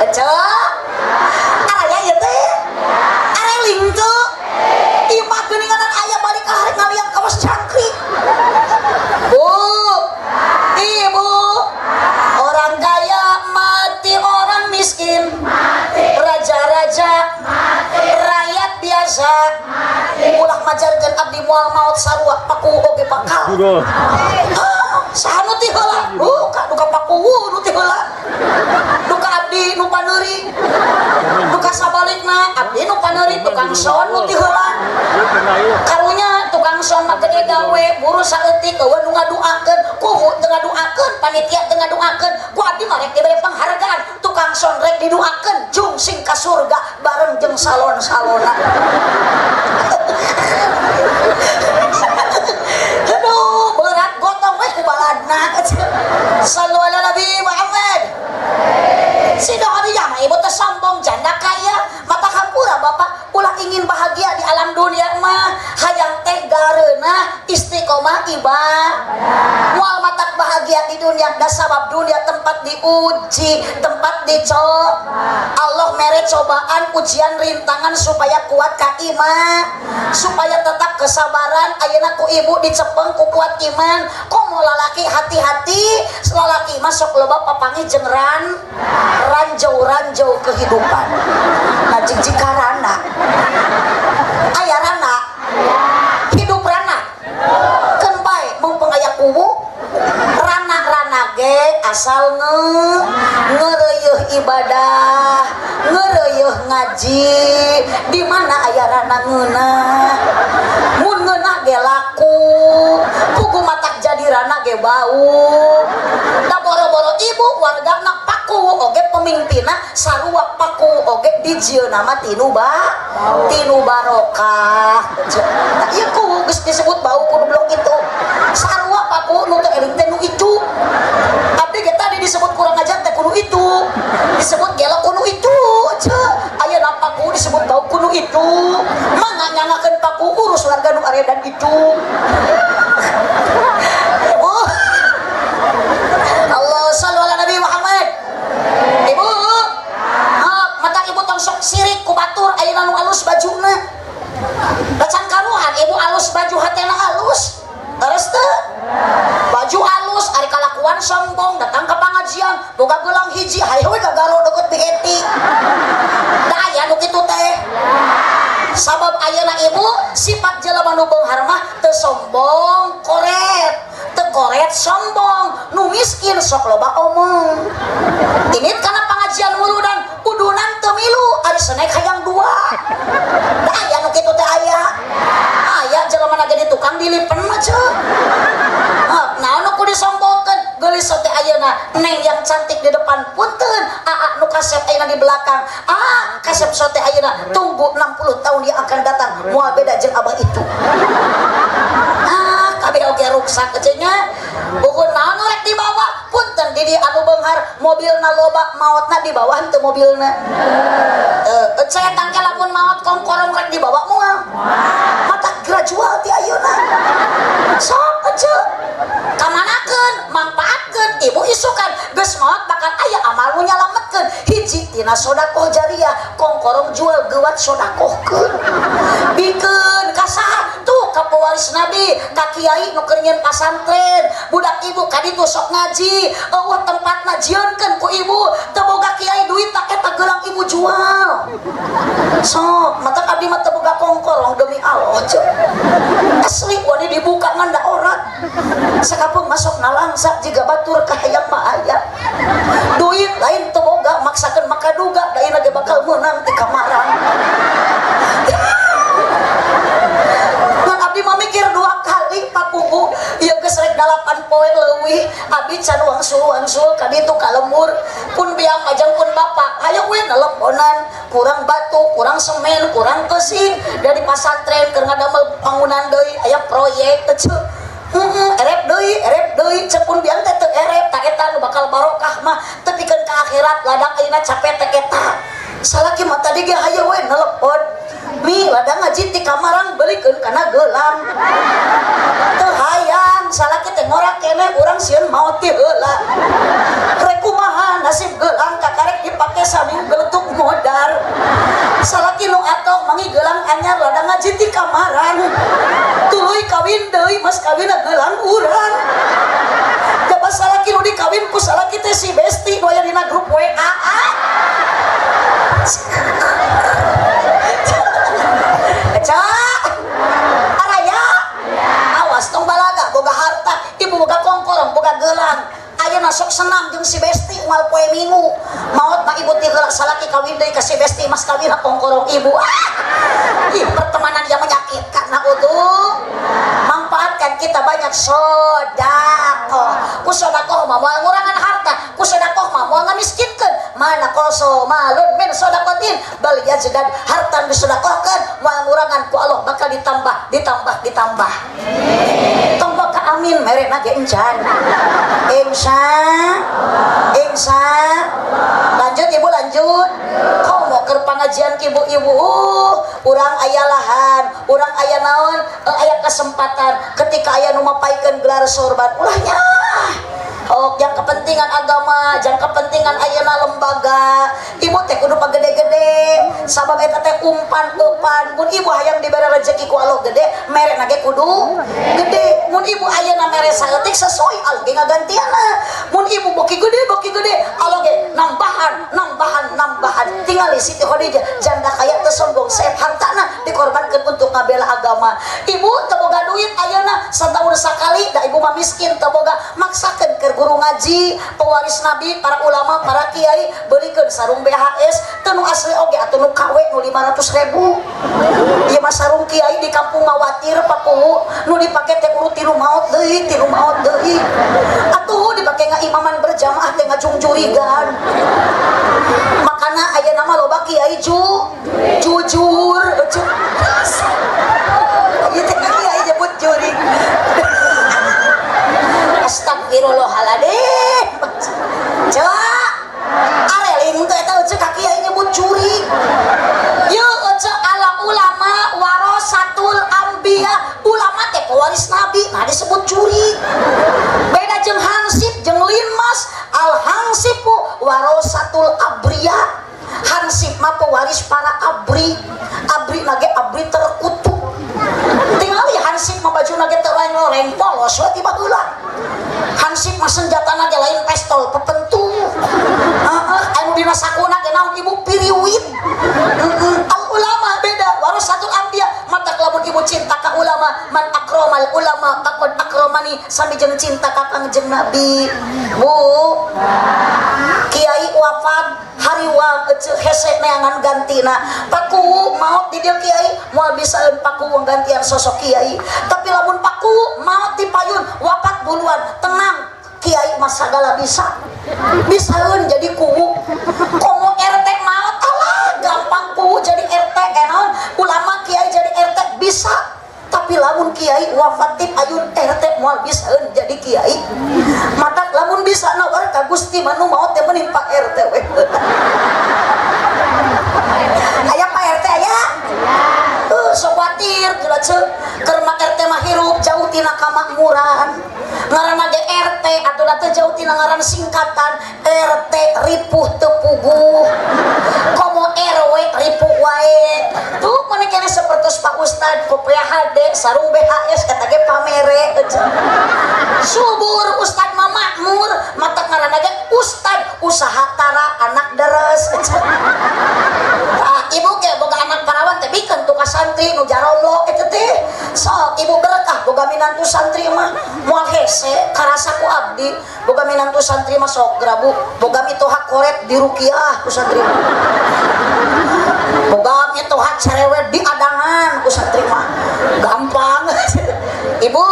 ecek araya ieu teh areling teu imah geuninganan aya balik ka rek ngaliang kawas jangkrik. Bu, ibu, orang kaya mati, orang miskin mati, raja-raja mati, rakyat biasa mati. Ulah majarkeun abdi moal maot, sarua paku oge bakal. Saha nu ti heula? Duka, duka paku nu ti heula. Duka abdi nu paneuri. Duka sabalikna abdi nu paneuri, tukang sound nu ti heula. Karunya tukang sound mah gede gawe, buru saeutik eueuh nu ngaduakeun, kuwu teu ngaduakeun, panitia teu ngaduakeun. Ku abdi mah rek dibere penghargaan, tukang sound rek diduakeun jung sing ka surga bareng jeung salon-salona. Aduh, berat gotong we ku baladna. Sallu ala Nabi Muhammad. Siti Khadijah mah ibu teh sombong, janda kaya, mata hampura bapak ulah ingin bahagia di alam dunia mah, hayang teh gareunah istiqomah ibadah. Moal matak bahagia di dunia da sabab dunia tempat diuji, tempat dicoba. Allah mere cobaan, ujian, rintangan supaya kuat ka iman, supaya tetap kesabaran. Ayeuna ku ibu dicepeng ku kuat iman. Komo lalaki hati-hati, lalaki masuk loba papangi jeung ranjau-ranjau kehidupan. Nah, jika rana aya rana hidup, rana keun bae mumpung aya kuwu rana-rana ge asal ngeureuyeih ibadah, ngeureuyeih ngaji. Di mana aya rana ngeunah, mun ngeunah ge laku, pugu matak jadi rana ge bau. Da boro-boro ibu wargana, paku oge pemimpinna sarua, paku oge dijieunna mah tinu ba tinu barokah. Tah ieu ku geus disebut bau kudu blok itu. Sarua paku nu teu eling teh nu itu. Abdi ge tadi disebut kurang ajar teh kudu itu, disebut gelo kudu itu. Ayeuna paku disebut bau kudu itu. Mangga nyangakeun paku, urus warga nu aredan itu. Oh Allah, sallu ala Nabi Muhammad. Ibu, mata ibu tong sok sirik ku batur ayeuna nu alus bajuna. Bacan karuhan ibu alus baju hatena alus. Terus teu? Baju alus ari kalakuan sombong, datang ke pengajian boga gelang hiji, hayo we gagaro deket BET. Da aya nu kitu teh. Sabab ayeuna ibu sifat jelema nu beunghar mah teu sombong koret, teu koret sombong. Nu miskin sok loba omong. Ini karena pengajian muludan udunan teu milu ari senek hayang dua. Da aya nu kitu teh aya. Aya jelema na jadi tukang dilipen mah ceu. Naon nu kudu disombongkeun? Geulis teh ayeuna. ayeuna, neng yang cantik di depan, punten aa nu kasep ayeuna di belakang, ah kasep sote ayeuna tunggu 60 tahun yang akan datang moal beda jeung abah itu. Ah kabeh oge ruksak cenah. Buku naon nu rek dibawa? Punten di dieu anu beunghar mobilna loba, maotna dibawa henteu mobilna? Saya tangke lamun maot kongkorong rek dibawa moal? Mata gradual ti ayeuna. Sok ece kamanakeun, manfaatkeun ibu, isukan geus maot bakal aya amal nu nyalametkeun. Hiji tina sodakoh jariah, kongkorong jual geuwat sodakohkeun, bikeun ka saha tuh? Ka pewaris nabi, ka kiai nu keur nyieun pasantren. Budak ibu ka ditu sok ngaji, eueuh tempatna, jieunkeun ku ibu. Teu boga kiai duit tak eta gelang ibu jual. Sok mata abdi mah teu boga kongkorong, demi Allah cek asli wani dibuka ngan da orat sakapeung masuk nalangsa jiga batur kahayang mah aya duit lain teu boga, maksakeun maka duga da ge bakal meunang ti kamaran. Ngan abdi mah mikir dua kali, Pak Kubu. Ieu geus rek 8 poe leuwih abdi can wangsul-wangsul ka ditu ka lembur. Pun biang majang pun bapak hayu we neleponan, kurang batu, kurang semen, kurang kesing dari pasantren keur ngadamel bangunan deui, aya proyek eceu. Heeh, erep deui, erep deui, cek pun biang teh teu erep, tak eta nu bakal barokah mah tepikeun ka akhirat ladang ayeuna capek teh eta. Salaki mah tadi ge hayu we nelepon. Mi ladang ngaji ti kamarang belikeun kana gelang. Teu hayang salaki teh ngorak keneh, urang sieun maot ti heula. Rek kumaha nasib gelang kakarek dipake saminggu geletuk modar. Salaki nu atoh mangi gelang anyar ladang ngaji ti kamarang. Tuluy kawin deui, mas kawinna gelang urang. Jaba salaki nu dikawin ku salaki teh si besti nu aya dina grup WA. Eca, araya, awas tong balaga boga harta, ibu boga kongkorong, boga gelang. Ayeuna sok senam jeung si besti unggal poe Minggu. Maot mah ibu ti heula salaki kawin deui ka si besti, mas kawin kongkorong ibu. Ah! Ih, pertemanan yang menyakitkan nah utuh. Manfaatkan kita banyak sodakoh. Ku sodakoh mah moal ngurangan harta, ku sodakoh mah moal ngamiskinkeun. Mana koso malun min sodakotin bal yazdad, harta disodakohkeun moal ngurangan, ku Allah bakal ditambah, ditambah, ditambah. Tong ka amin merena ge encan. Insya insya lanjut ibu, lanjut. Komo keur pangajian ki ibu-ibu, urang aya lahan, urang aya naon, aya kesempatan ketika aya nu mapaikeun gelar sorban ulah nya. Oh, yang kepentingan agama, jangan kepentingan ayeuna lembaga. Ibu teh kudu pagede-gede, sabab eta teh umpan-umpan. Mun ibu hayang dibere rezeki ku Allah gede, merena ge kudu gede. Mun ibu ayeuna mere saeutik sesuai Allah ge ngagantianna. Mun ibu boki gede, boki gede, Allah ge nambahan, nambahan, nambahan. Tingali Siti Khadijah, janda kaya teu sombong, saep hartana dikorbankeun untuk ngabela agama. Ibu teu boga duit ayeuna satahun sakali, da ibu mah miskin teu boga, maksakeun keur guru ngaji, pewaris nabi, para ulama, para kiai, belikeun sarung BHS, teu nu asli oge atuh nu KW nu 500.000. Ieu mah sarung kiai di kampung Mawatir Pakuwu, nu dipake teh urut tilu maot deui, tilu maot deui. Atuh dipake ngaimaman berjamaah teh ngajungjurigan. Makana ayeuna mah loba kiai jujur, jujur. Ieu teh kiai nyebut jurig. Astagfirullahaladzim. Cek areling teh eta ece ka kiai nyebut jurig. Yeuh ece ala ulama warasatul anbiya, ulama teh pewaris nabi, nah disebut jurig. Beda jeung hansip jeung linmas, al hansipu warasatul abriya. Hansip mah pewaris para abri. Abri nage abri terkutuk. Tingali hansip mah baju nage teroreng-oreng polos we tiba heula. Hansip mah senjatana ge lain pistol, pepentu. Heeh, anu dina sakuna ge naon ibu, piriwit. Heeh, al ulama beda warasatul anbiya. Mata lamun ibu cinta ka ulama, man akramal ulama faqad akramani, sami jeung cinta ka Kangjeng Nabi. Bu, kiai wafat hariwang ece hese neangan gantina. Paku maot di dieu kiai moal bisaeun paku gantian sosok kiai. Tapi lamun paku maot di payun wafat duluan, tenang. Kiai mah sagala bisa. Bisaeun jadi kuwu. Komo RT maot alah gampang kuwu jadi RT naon ulama kiai jadi RT bisa. Tapi lamun kiai wafat tip ayun RT moal bisaeun jadi kiai. Matak lamun bisa nawar ka Gusti mah nu maot teh mending Pak RT we. Aya Pak RT aya? Sok kuatir gila ceu. Keur mah RT mah hirup jauh tina kamakmuran. Ngaranna ge RT atuh da teu jauh tina ngaran singkatan RT ripuh teu puguh. Komo RW ripuh wae. Tuh mun keneh sapertos Pak Ustad kopiah HD sarung BHS eta ge pamere. Subur Ustad mah makmur, matak ngaranna ge Ustad usaha tara anak deres. Ibu ge boga anak parawan teh bikeun tuh ka santri nu jaromlo eta teh. Sok ibu berkah boga minantu santri mah moal hese karasa ku abdi boga minantu santri mah sok grabu boga mitoha koret di rukiah ku santri mah. Boga mitoha cerewet di adangan ku santri mah gampang. Ibu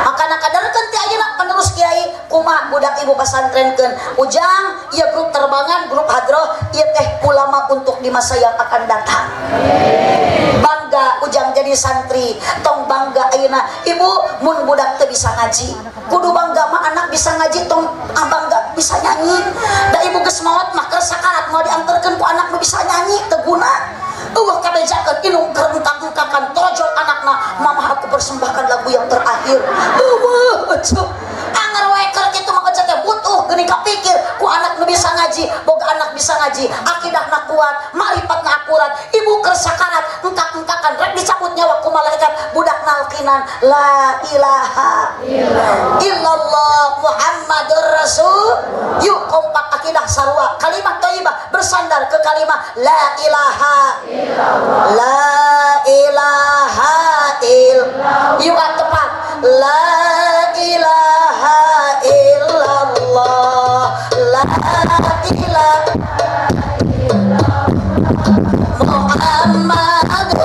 makana kaderkeun ti ayeuna penerus kiai kumaha budak ibu pasantrenkeun ujang ieu grup terbangan grup hadroh ieu teh ulama untuk di masa yang akan datang. Bangga ujang jadi santri tong bangga ayeuna ibu mun budak teu bisa ngaji kudu bangga mah anak bisa ngaji tong bangga bisa nyanyi da ibu geus maot mah keur sakarat moal dianterkeun ku anak nu bisa nyanyi teu guna. Eueuh kabejakeun inung keur engkak-engkakan torojol anakna mamah aku persembahkan lagu yang terakhir. Eueuh eceuh anger we keur kitu mah eceuh teh butuh geuning kapikir ku anak nu bisa ngaji boga anak bisa ngaji akidahna kuat makrifatna akurat ibu keur sakarat engkak-engkakan rek dicabut nyawa ku malaikat budak nalkinan la ilaha illallah Muhammadur Rasul. Yuk kompak akidah sarua kalimat thayyibah bersandar ke kalimat la ilaha illallah la ilaha illallah. Yuk tepat la ilaha illallah la ilaha illallah Muhammadur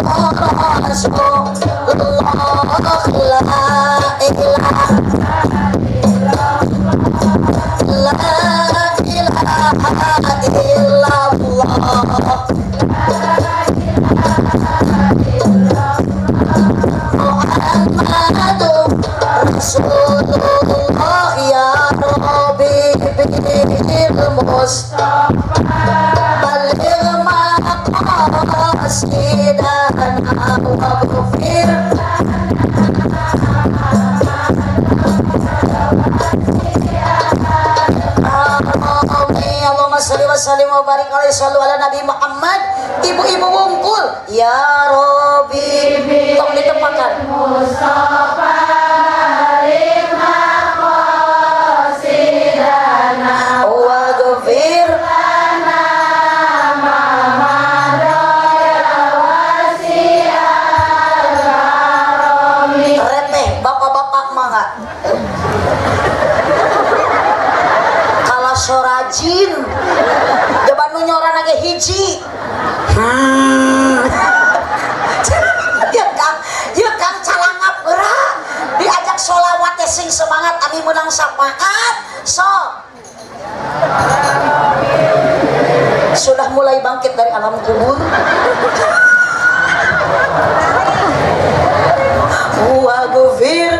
Rasulullah la ilaha illallah la ilaha illallah Muhammadur Rasulullah ya Rabbi bil Mustafa baligh maqasidana waghfir. Allahumma sholli wa sallim wa barik alaihi sallu ala Nabi Muhammad. Ibu-ibu wungkul ya Rabbi tong ditepakan Mustafa lima qasidana waghfir lana ma madaya wasi'al karami. Repeh bapak-bapak mah enggak kalau sorajin jaban nu nyoran ge hiji. Ya Kang calangap geura diajak sholawat teh sing semangat ami menang syafaat. Sok sudah mulai bangkit dari alam kubur. Wa gufir.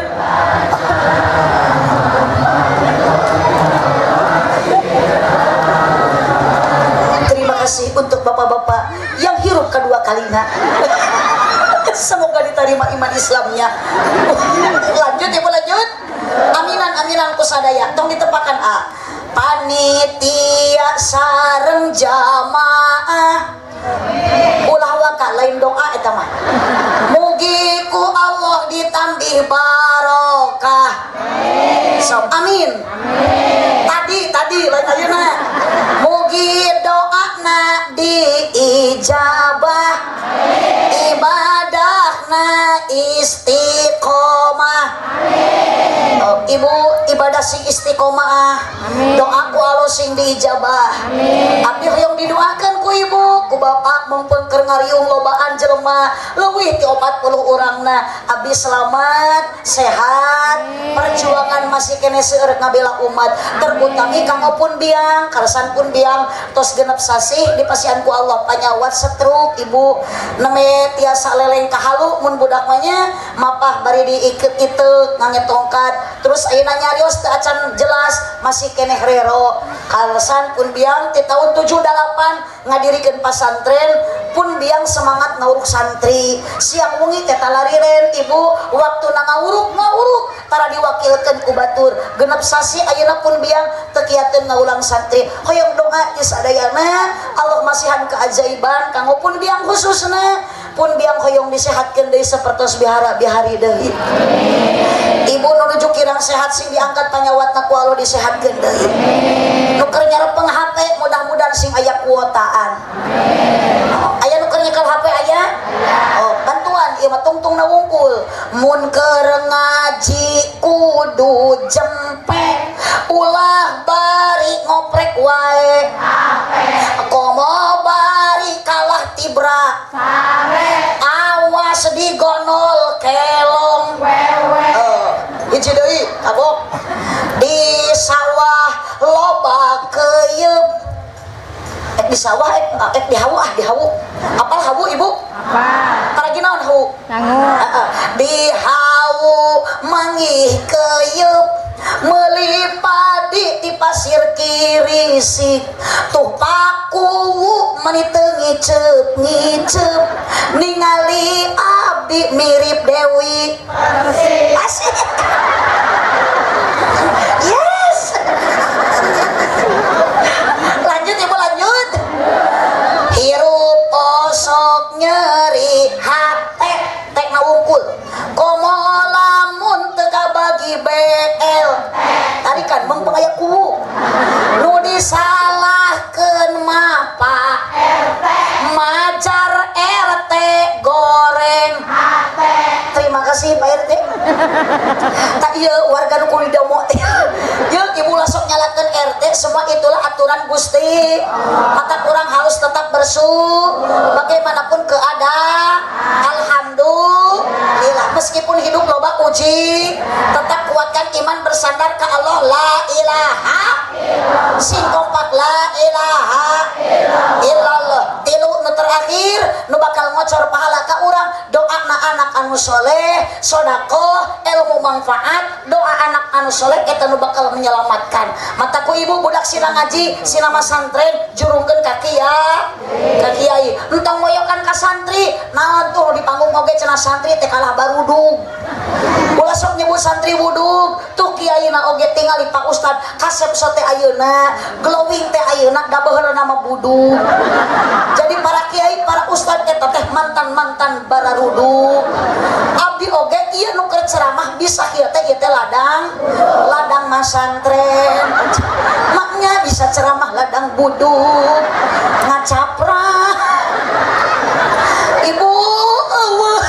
Terima kasih untuk bapak-bapak yang hirup kedua kalinya. Semoga diterima iman Islamnya. Lanjut ibu lanjut. Aminan aminan kusadaya. Tong ditepakan a. Panitia sareng jamaah. Ulah waka lain doa eta mah. Mugi ku Allah ditambih barokah. Sok amin. Tadi tadi lain ayeuna. Mugi doana diijabah. Ibadahna istiqomah. Oh, ibu ibadah sing istiqomah. istiqomah. Amin. Doa ku Allah sing diijabah. Amin. Abdi hoyong didoakeun ku ibu, ku bapak mumpung keur ngariung lobaan jelema leuwih ti 40 urangna. Abdi selamat, sehat, perjuangan masih keneh seueur ngabela umat. Terutami kanggo pun biang, kaleresan pun biang tos genep sasih dipasihan ku Allah panyawat stroke ibu neme tiasa leleng kahalu mun budak mah nya mapah bari diiket-iteuk ngangge tongkat terus ayeuna nyarios teu acan jelas masih keneh rero. Kaleresan pun biang ti tahun 78 ngadirikeun pasantren, pun biang semangat ngawuruk santri siang wengi teh talariren ibu, waktu na ngawuruk ngawuruk tara diwakilkeun ku batur. Genep sasi ayeuna pun biang teu kiateun ngawulang santri. Hoyong doa ti sadayana Allah masihan keajaiban kanggo pun biang, khususna pun biang hoyong disehatkeun deui sapertos bihara bihari deui. Ibu nu nuju kirang sehat sing diangkat panyawatna ku Allah, disehatkeun deui. Nu keur nyarepeng HP mudah-mudahan sing aya kuotaan. Aya nu keur nyekel HP aya? Oh, bantuan ieu mah tungtungna wungkul. Mun keur ngaji kudu jempe, ulah bari ngoprek wae komo bari kalah tibra, awas digonol kelong. Eh, hiji deui kabok. Di sawah loba keyeup, eh di sawah, eh, eh di hawu, ah di hawu. Apal hawu ibu? Apa? Paragi naon hawu? Sangu. Heeh. Di hawu manggih keyeup meuli padi di pasir kirisik tuh pakuwu meni teu ngiceup ngiceup ningali abdi mirip Dewi Asik. Yes. Lanjut ibu, lanjut. Hirup osok nyeri hate, tek na wungkul. Komo lamun teu kabagi BL. Tadi kan mengpeng aya kuwu. Nu disalahkeun mah Pak RT. Majar RT goreng. Terima kasih Pak RT. Tak iya warga nu kudu domo teh. Yeuh ibu lasok nyalakeun RT, semua itulah aturan Gusti. Maka kurang harus tetap bersyukur bagaimanapun keadaan. Alhamdulillah meskipun hidup loba uji, tetap kuatkan iman bersandar ke Allah, la ilaha, sing kompak, la ilaha illallah. Tilu nu terakhir nu bakal ngocor pahala ka urang, doa na anak anu soleh, sodakoh, ilmu manfaat. Doa anak anu soleh eta nu bakal menyelamatkan. Mata ku ibu budak sina ngaji sina masantren jurungkeun ka kiai, ka kiai, entong moyokan ka santri. Naon tuh di panggung oge cenah santri teh kalah barudug. Ulah sok nyebut santri wudug. Tuh kiai na oge tingali Pak Ustad kasep sote ayeuna glowing teh ayeuna da baheula nama budug. Jadi para kiai, para ustad eta teh mantan-mantan bararudug. Abdi oge ieu nu keur ceramah bisa kieu teh, ieu teh ladang ladang masantren. Maknya bisa ceramah ladang budug ngacaprah ibu. Eueuh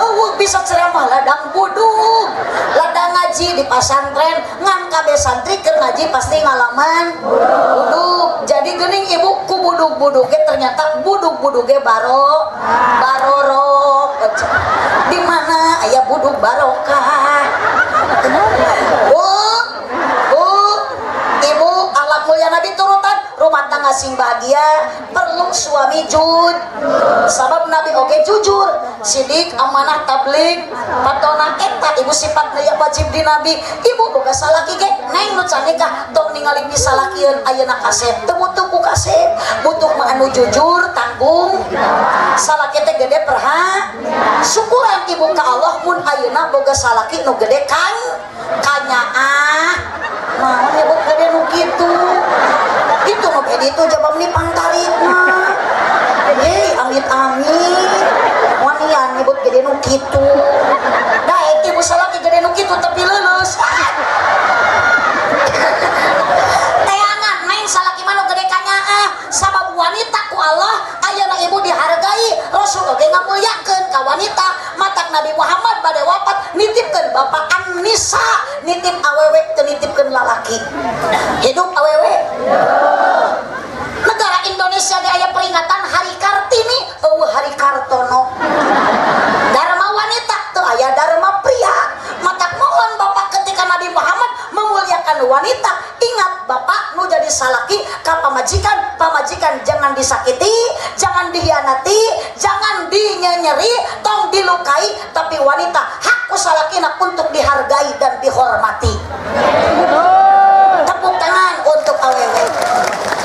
eueuh bisa ceramah ladang budug, ladang ngaji di pasantren. Ngan kabeh santri keur ngaji pasti ngalaman budug. Jadi geuning ibu ku budug-budug ge ternyata budug-budug ge baro barorok. Di mana aya budug barokah. Bu, bu, ibu, akhlak mulia Nabi turutan, rumah tangga sing bahagia perlu suami jujur, sabab Nabi oge jujur, sidik, amanah, tablig, patona. Eta ibu sifat yang wajib di Nabi. Ibu boga salaki ge neng nu can nikah tong ningali pisalakieun ayeuna kasep. Teu butuh ku kasep, butuh mah anu jujur, tanggung. Salaki teh gede perha syukuran ibu ka Allah mun ayeuna boga salaki nu gede kang kanyaah. Mau nyebut gede nu kitu itu nu bedi itu jawab nih pangtarikna. Hei, amit amit wanian nyebut gede nu kitu. Daek ibu salaki gede nu kitu tapi lulus teangan neng salaki mah nu gede kanyaah, sabab wanita ku Allah ayeuna ibu dihargai. Rasul oge ngamuliakeun ka wanita, matak Nabi Muhammad bade wafat nitipkeun bapak Anis. Bisa nitip awewe teu nitipkeun lalaki. Hidup awewe. Negara Indonesia ge aya peringatan Hari Kartini, euweuh Hari Kartono. Dharma wanita teu aya dharma pria. Matak mohon Bapak, ketika Nabi Muhammad memuliakan wanita, ingat Bapak nu jadi salaki ka pamajikan, pamajikan jangan disakiti, jangan dihianati, jangan dinyenyeri, tong dilukai, tapi wanita hak ku salakina untuk dihargai dan dihormati. Tepuk tangan untuk awewe.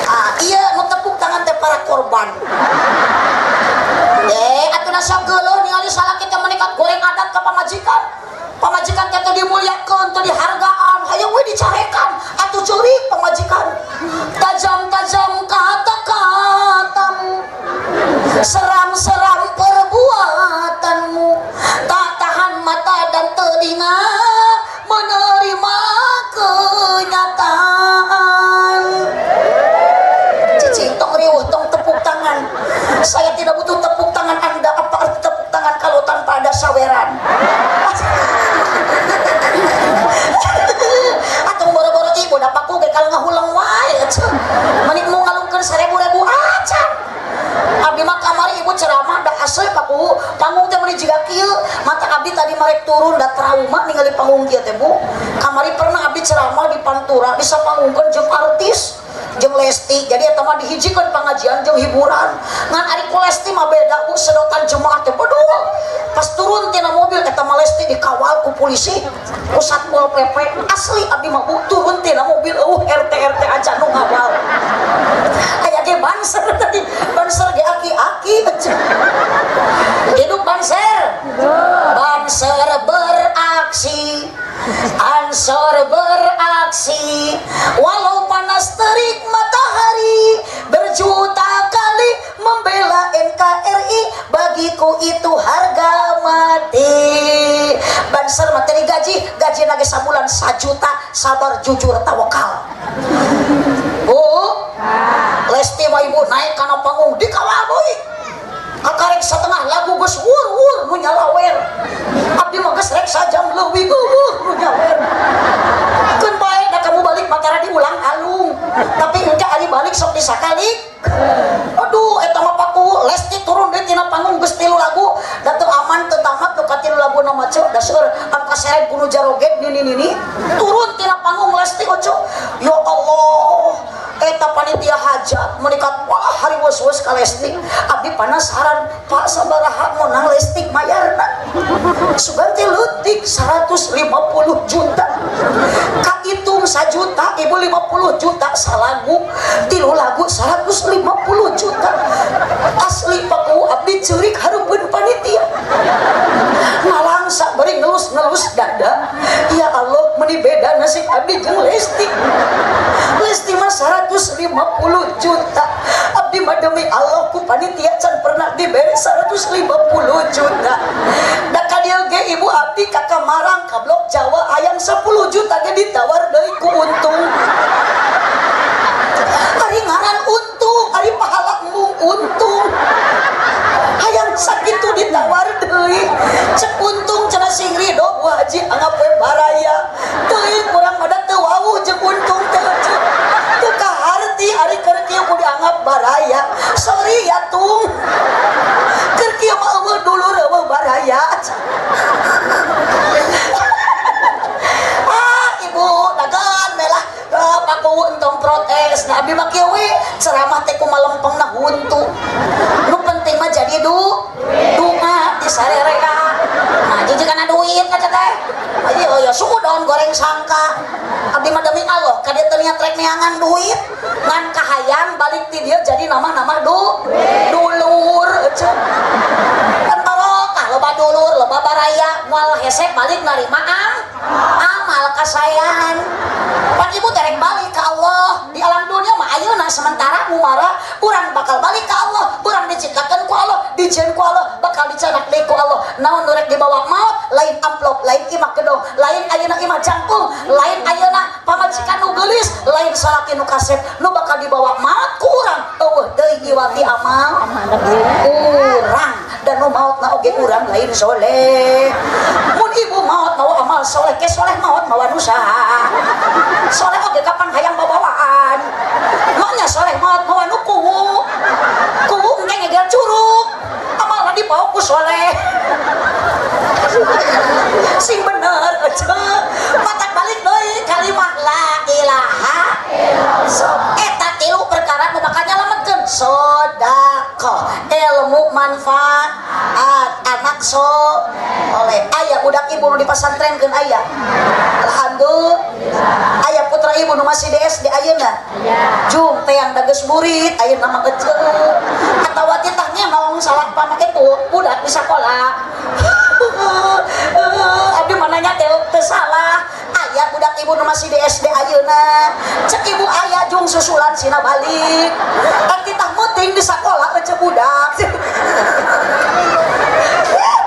Ah, iya, nu tepuk tangan teh para korban. Eh, atuh nasa geuleuh ningali salaki teh menikat goreng adat ka pamajikan. Pamajikan teh teu dimuliakeun, teu dihargaan, hayang we dicarekan. Atuh ceurik pamajikan. Tajam-tajam kata-katamu, seram-seram perbuatanmu, tak tahan mata dan telinga menerima kenyataan. Cicing, tong riuh, tong tepuk tangan. Saya tidak butuh tepuk tangan Anda. Apa arti tepuk tangan kalau tanpa ada saweran? Atau boro-boro ibu dapat ku ge kalau ngahulang wae cenah. Meni mau ngalungkeun seribu-ribu acan. Abdi mah kamari, ibu, ceramah da asli paku panggung teh meuni jiga kieu. Mata abdi tadi marek turun da trauma ningali panggung kieu teh, Bu. Kamari pernah abdi ceramah di Pantura, disapanggungkeun jeung artis, jeung Lesti. Jadi eta mah dihijikeun pengajian jeung hiburan. Ngan ari ku Lesti mah beda, Bu, sedotan jemaah teh bedul. Pas turun tina mobil eta mah Lesti dikawal ku polisi, ku Satpol PP. Asli abdi mah, Bu, turun tina mobil euweuh RT RT aja nu ngawal. Aya ge Banser tadi, Banser ge aki-aki. Hidup Banser. Banser beraksi, Ansor beraksi, walau panas terik matahari, berjuta kali membela NKRI, bagiku itu harga mati. Banser materi gaji, gaji lagi sabulan 1 juta, sabar, jujur, tawakal. Bu, Lesti mah, ibu, naik kana panggung dikawal deui. Kakarek setengah lagu geus wur wur nu nyalawer. Abdi mah geus rek sajam leuwih, euweuh nu nyawer. Keun bae da kamu balik matara diulang alung. Tapi engke ari balik sok disakali. Aduh, eta mah paku Lesti turun deui tina panggung geus tilu lagu, da teu aman teu tamat nu katilu lagu na mah, ceu, da seueur anu kaseret ku nu jaroget nini nini. Turun tina panggung Lesti oco. Ya Allah, eta panitia hajat menikat wah hariweus-weus ka Lesti. Abdi penasaran, Pak, sabaraha menang Lesti mayarna? Sugan teh leutik, 150 juta. Kahitung sajuta, ibu, 50 juta salagu, tilu lagu 150 juta. Asli paku abdi ceurik hareupeun panitia. Ngalangsa bari ngelus-ngelus dada. Ya Allah, meni beda nasib abdi jeung Lesti. Lesti mah 150 juta. Abdi mah demi Allah ku panitia can pernah diberi 150 juta. Da ka dieu ge, ibu, abdi ka Kamarang ka Blok Jawa hayang 10 juta ge ditawar deui ku untung. Ari ngaran untung, ari pahala embung untung. Hayang sakitu ditawar deui. Cek untung cenah sing ridho, Bu Haji, anggap we baraya. Teuing urang mah da teu wawuh jeung untung teh. Teu kaharti ari keur kieu kudu dianggap baraya. Sorry ya, tung. Keur kieu mah euweuh dulur, euweuh baraya. Ah, ibu, dagan melah paku entong protes. Nah, abdi mah kieu we ceramah teh kumaha lempengna huntu. Nu penting mah jadi dunga di sarerea. Nah, jiji kana duit kaca teh. Ayo ya suudon goreng sangka. Abdi mah demi Allah ka dieu teu niat rek neangan duit, ngan kahayang balik ti dieu jadi nama-nama dulur cenah. Kan barokah loba dulur, loba baraya, moal hese balik narima amal kasayangan. Pan ibu teh rek balik ke Allah di alam dunia mah ayeuna sementara mumara, urang bakal balik ke Allah, urang diciptakeun ku Allah, dijieun ku Allah, bakal dicanak deui ku Allah. Naon nu rek dibawa maut? Lain amplop, lain imah gedong, lain ayeuna imah jangkung, lain ayeuna pamajikan nu geulis, lain salaki nu kasep. Nu bakal dibawa maut ku urang euweuh deui ngiwati amal urang. Dan nu maot na oge urang lain soleh. Mun ibu maot mawa amal soleh, ke soleh maot mawa nu saha? Soleh oge kapan hayang babawaan. Maknya soleh maot mawa nu kuwu. Kuwu engke ngegel curug. Amalna dipaok ku soleh. Sing bener aja. Matak balik deui kalimah la ilaha. So, eta tilu perkara nu bakal nyalametkeun: sedekah, ilmu manfaat, anak so oleh. Aya budak ibu nu dipasantrenkeun? Aya, alhamdulillah. Aya putra ibu nu masih di SD ayeuna? Jung teang da geus murid ayeuna mah eceu atawa titah ngenong salah pamake itu budak di sekolah. Abdi mananya teh teu salah. Aya budak ibu nu masih di SD ayeuna? Cek ibu aya, jung susulan sina balik. Kan titah muting di sekolah eceu budak.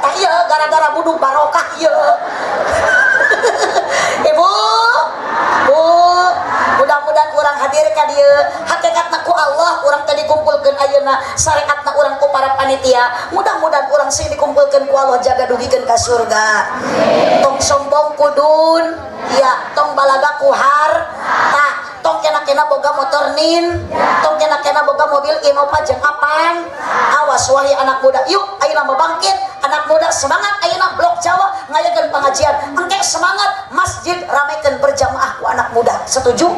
Tah ieu gara-gara buduk barokah ieu. Ibu, Bu, mudah-mudahan urang hadir ka dieu hakikatna ku Allah urang tadi dikumpulkeun ayeuna, syariatna urang ku para panitia. Mudah-mudahan urang sing dikumpulkeun ku Allah, jaga dugikeun ka surga. Tong sombong ku dunya, tong balaga ku harta, tong kena-kena boga motor nin, tong kena-kena boga mobil Innova jeung apaan. Awas wahai anak muda, yuk ayeuna mah bangkit anak muda, semangat. Ayeuna blok Jawa ngayakeun pengajian, engke semangat masjid ramekeun berjamaah ku anak muda. Setuju?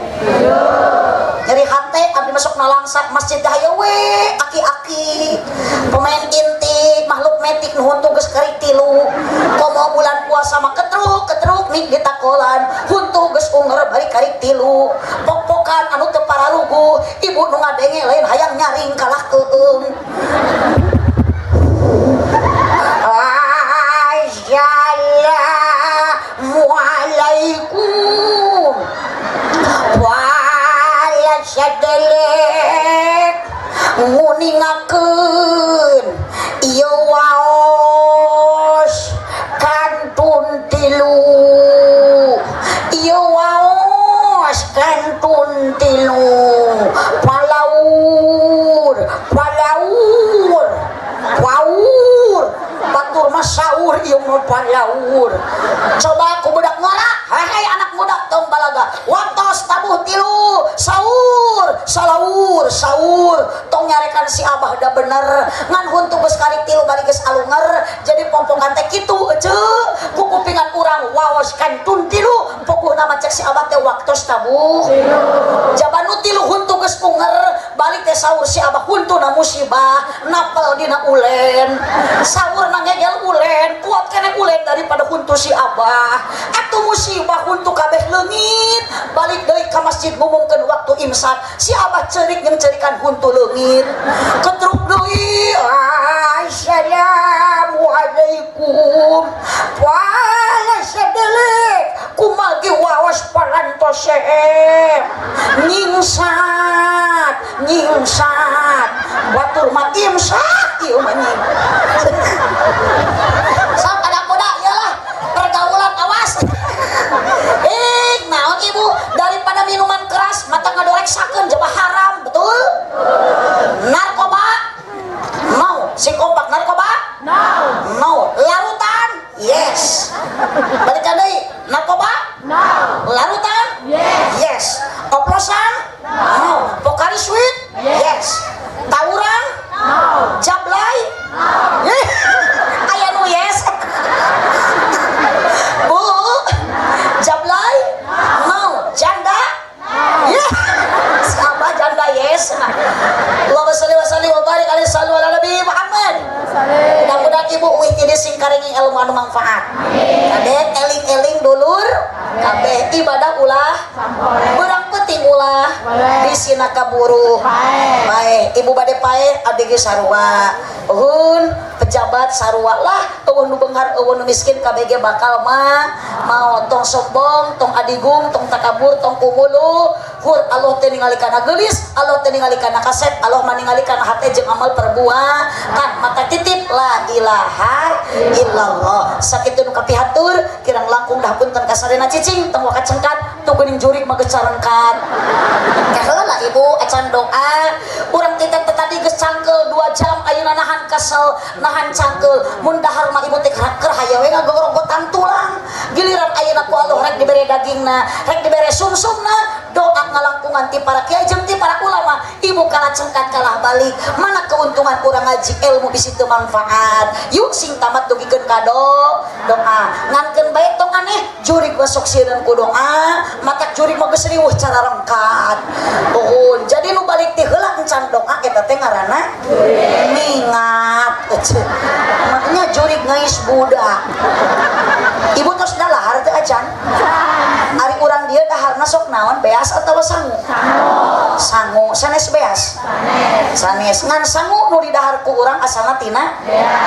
Nyeri hate abdi masuk nalangsa masjid teh aya we aki-aki pemain inti makhluk metik nu huntu geus karik tilu. Komo bulan puasa mah ketruk ketruk nih ditakolan, huntu geus unger bari karik tilu, pok-pokan anu teu pararuguh. Ibu nu ngadenge lain hayang nyaring, kalah keung. Assalamualaikum. Wala sadelek nguningakeun ieu waos kantun tilu, ieu waos kantun tilu, palaur palaur paur batur mah sahur, ieu mah palaur. Coba ku budak ngora, hai anak muda, tong balaga, waktos tabuh tilu, sahur salaur sahur. Tong nyarekan si abah da bener, ngan huntu geus karik tilu bari geus alunger. Jadi pompokan teh kitu ece ku kupingan urang waos kantun tilu, pokokna mah cek si abah teh waktos tabuh jaban nu tilu huntu geus unger balik teh sahur. Si abah huntuna musibah napel dina ulen, sahur na ngegel ulen, kuat kene ulen daripada huntu si abah. Atuh musibah huntu kabeh leungit. Balik deui ka masjid ngumumkeun waktu imsak, si abah ceurik jeung ceurikan huntu leungit. Ketruk deui, assalamualaikum. Wala sadelek kumagi waos parantos nyingsat nyingsat, batur mah imsak ieu mah nying. Sok anak muda, iyalah pergaulan awas. Eh, naon ibu, daripada minuman keras mata ngadoreksakeun jaba haram, betul? Narkoba no, sing kompak, narkoba No. No, larutan yes. Balikan deui, narkoba No. larutan Yes. yes, oplosan no, Pocari Sweat yes, tawuran No. jablay. Eh, aya nu yes. Bu, jablay no, janda ya. Si abah janda yes. Allahumma sholli wa sallim wa barik alaihi sallu ala Nabi Muhammad. Mudah-mudahan ibu uih ti sing karingi ilmu anu manfaat. Kade eling-eling dulur kabeh, ibadah ulah beurang peuting, ulah disina kaburu paeh. Ibu bade paeh, abdi ge sarua. Uhun pejabat sarua lah, euweuh nu beunghar, euweuh nu miskin, kabeh ge bakal mah mau. Tong sombong, tong adigung, tong takabur, tong pumulu hur. Allah teh ningali kana geulis, Allah teh ningali kana kasep, Allah mah ningali kana hate jeung amal perbuatan. Mata titip la ilaha illallah. Sakitu nu kapihatur, kirang langkung dah punten kasadena cicing, tong waka cengkat tuh geuning jurik mah geus carengkat. Kaheula ibu acan doa urang teh tadi geus cangkel 2 jam, ayeuna nahan. Kesel, nahan cangkeul. Mun dahar mah ibu teh keur hayo we ngagogorogotan tulang. Giliran ayeuna ku Allah rek dibere dagingna, rek dibere sumsumna, doa ngalangkungan ti para kiai jeung ti para ulama, ibu kalah cengkat kalah balik. Mana keuntungan urang ngaji ilmu bisi teu manfaat? Yuk sing tamat dugikeun ka doa. Ngankeun bae tong aneh, jurig masuk sieun ku doa, matak jurig mah geus riweuh cara rengkat. Uhun, jadi nu balik ti heula encan doa eta teh ngaranna mingat. Ece. Makanya jurig ngais budak. Ibu tos dalahar teu acan? Ari urang dieu daharna sok naon, beas atawa sangu? Sangu. Sanes beas? Sanes. Ngan sangu nu didahar ku urang asalna tina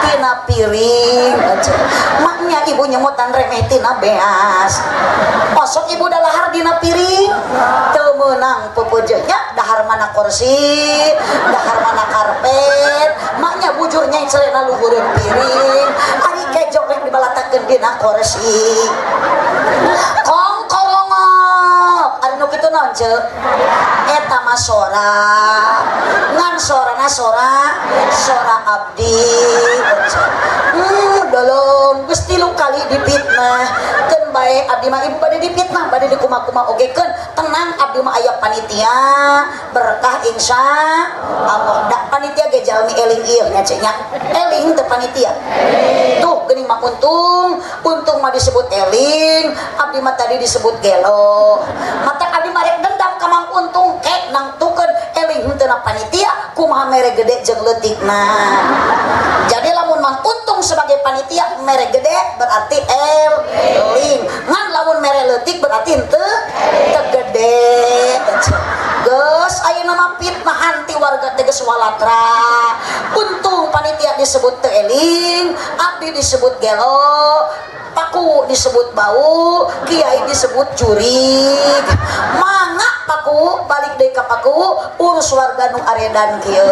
tina piring. Ece. Maknya ibu nyemutan remeh tina beas. Osok ibu dalahar dina piring teu meunang pepeujeuhnya, dahar mana kursi, dahar mana karpet, maknya bujurnya celena luhureun piring. Ari kejok rek dibalatakeun dina kursi. Kong korongok. Ari nu kitu naon ceuk? Eta mah sora. Ngan sorana sora sora abdi. Dolong geus 3 kali dipitnah. Keun bae abdi mah ibu bade dipitnah, bade dikumaha-kumaha oge keun. Tenang, abdi mah aya panitia, berkah insya Allah. Da panitia ge jalmi eling ieu nya cek nya. Eling teu panitia? Tuh geuning mah untung, untung mah disebut eling, abdi mah tadi disebut gelo. Mata abdi mah rek dendam ka Mang Untung ke nangtukeun eling henteu na panitia, kumaha mere gede jeung leutikna. Jadi lamun Mang Untung sebagai panitia mere gede berarti eling. Ngan lamun mere leutik berarti henteu teu gede. Geus ayeuna mah fitnahan ti warga teh geus walatra. Untung panitia disebut teu eling, abdi disebut gelo, paku disebut bau, kiai disebut jurig. Mangga paku balik deui ka paku, urus warga nu aredan kieu.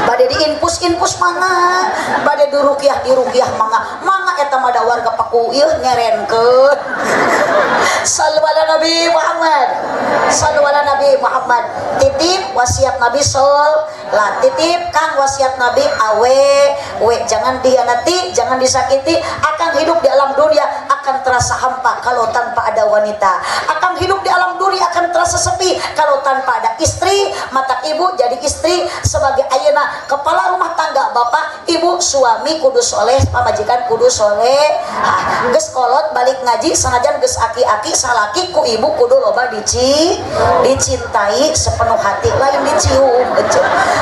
Bade diinpus-inpus mangga, bade diruqyah diruqyah mangga. Mangga eta mah da warga paku ieu nyerenkeun. Sallu ala Nabi Muhammad. Sallu ala Nabi Muhammad. Titip wasiat Nabi lah titip kang wasiat Nabi awe we jangan dihianati, jangan disakiti. Akan hidup di alam dunia akan terasa hampa kalau tanpa ada wanita. Akan hidup di alam dunia akan terasa sepi kalau tanpa ada istri. Mata ibu jadi istri sebagai ayeuna kepala rumah tangga, bapak ibu suami kudu soleh, pamajikan kudu soleh. Geus kolot balik ngaji sanajan geus aki-aki salaki ku ibu kudu loba dicintai sepenuh hati, lain dicium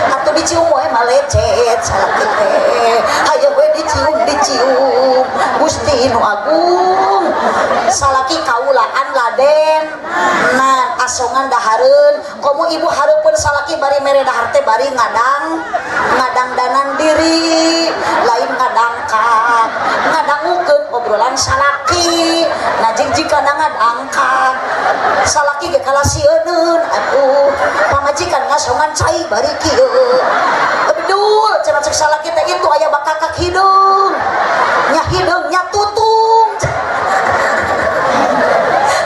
atau dicium wae mah lecet salaki teh. Hayo we dicium dicium Gusti nu agung. Salaki kaulaan laden nah asongan dahareun komo ibu hareupeun salaki bari mere dahar teh bari ngadang ngadangdanan diri, lain ngadangkak ngadangukeun obrolan salaki. Nah jeung jika ngadangkak salaki ge kalasieun atuh pamajikan ngasongan cai bari kieu. Aduh cenah cek salaki teh itu aya bakakak hideung nya hideung nya tutung.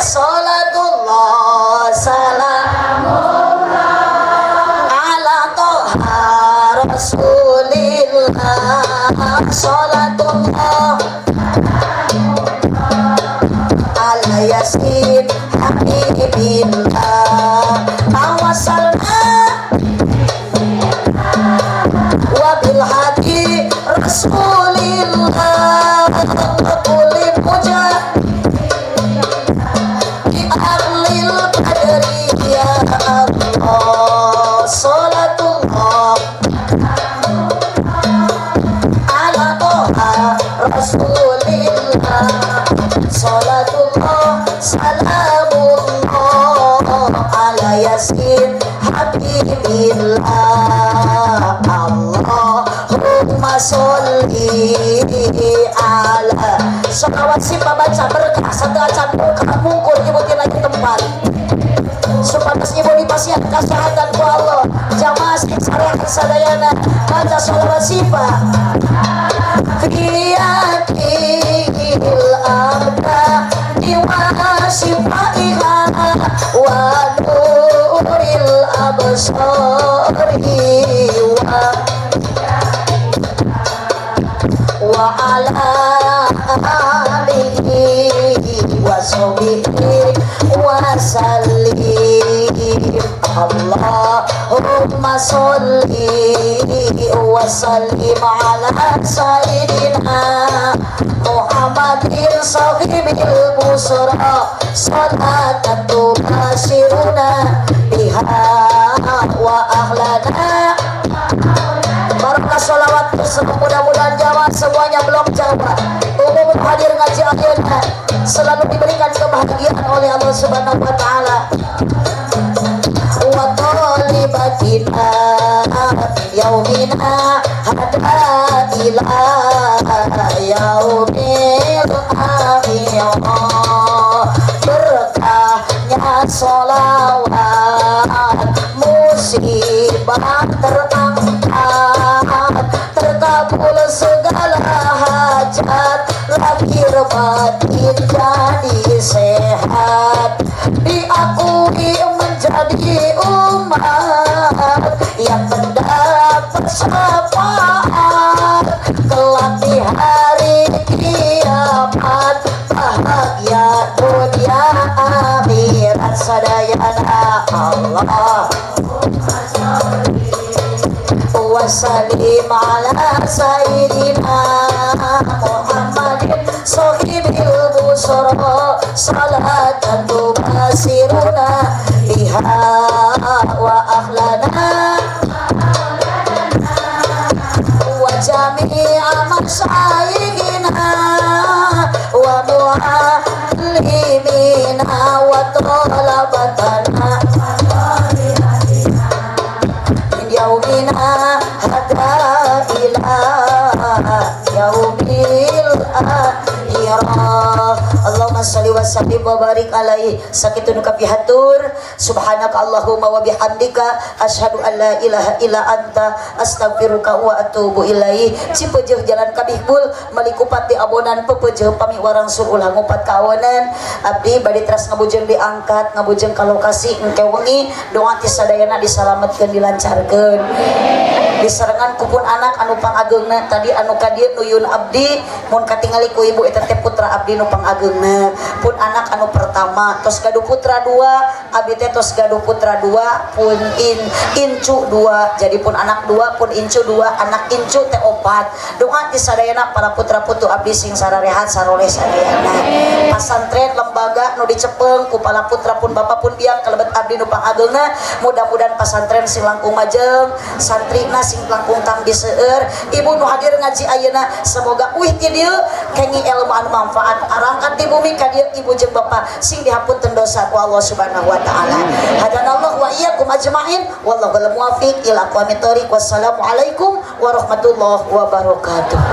Salatullah salamullah ala toha rasulillah. Salatullah ala yasin habibillah. Tawasalna wabil hadi rasulillah. Kulli mujah di ahlil qadri ya Allah. Salatullah ala toha rasulillah. Salatullah salamullah ala yasin habibillah. Allahumma sholli ala. Sholawat si pambaca berkah satu acan berkah mungkur ibu tina tempat supados ibu dipasihan kesehatan ku Allah. Jamaah sing sarehat sadayana baca sholawat sifa fiyatil abda wa sifaiha wa nuril absari wa Allahumma sholli wa sallim ala sayyidina Muhammadin sahibil busra, salatan tubashiruna biha wa ahlana. Barokah sholawat tersebut, mudah-mudahan Jawa semuanya, blok Jawa umum hadir ngaji ayeuna selalu diberikan kebahagiaan oleh Allah Subhanahu wa taala. Wa talibatina yaumina hada ila yaumil akhir. Berkahnya solawat, musibah terangkat, terkabul segala hajat, lahir batin jadi sehat, diakui menjadi umat yang mendapat syafaat kelak di hari kiamat, bahagia dunia akhirat sadayana. Allah وسلم على سيدنا محمد صاحب البشرى، صلاة تبشرنا بها وأهلنا وجميع مشايخنا ومعلمينا وطلبتنا من يومنا هذا إلى يوم الآخرة. Allahumma sholli wa sallim wa barik alaihi. Sakitu nu kapihatur. Subhanaka Allahumma wa bihamdika, asyhadu an la ilaha illa anta, astaghfiruka wa atubu ilaih. Cipeujeuh jalan kabihbul malikupat di abonan, pepeujeuh pami warang ulah ngupat kawanan. Abdi bade teras ngabujeng diangkat, ngabujeng ka lokasi engke wengi. Doa ti sadayana disalametkeun, dilancarkeun, disarengan ku pun anak anu pangageungna. Tadi anu ka dieu nuyun abdi, mun katingali ku ibu eta teh putra abdi nu pangageungna, pun anak anu pertama. Tos gaduh putra dua abdi teh, tos gaduh putra dua, pun in incu dua, jadi pun anak dua, pun incu dua, anak incu teh opat. Doa ti sadayana para putra putu abdi sing sararehat, saroleh sadayana. Pasantren lembaga nu dicepeng ku para putra, pun bapak, pun biang kalebet abdi nu pangageungna, mudah-mudahan pasantren sing langkung majeng, santrina sing langkung tambih seueur. Ibu nu hadir ngaji ayeuna semoga uih ti dieu kenging ilmu anu manfaat, arangkat di bumi ka dieu ibu jeung bapak sing dihapunten dosa ku Allah Subhanahu wa taala. Hadanallah wa iyyakum ajmain, wallahu muwaffiq ila aqwamit thoriq. Wassalamualaikum warahmatullahi wabarakatuh.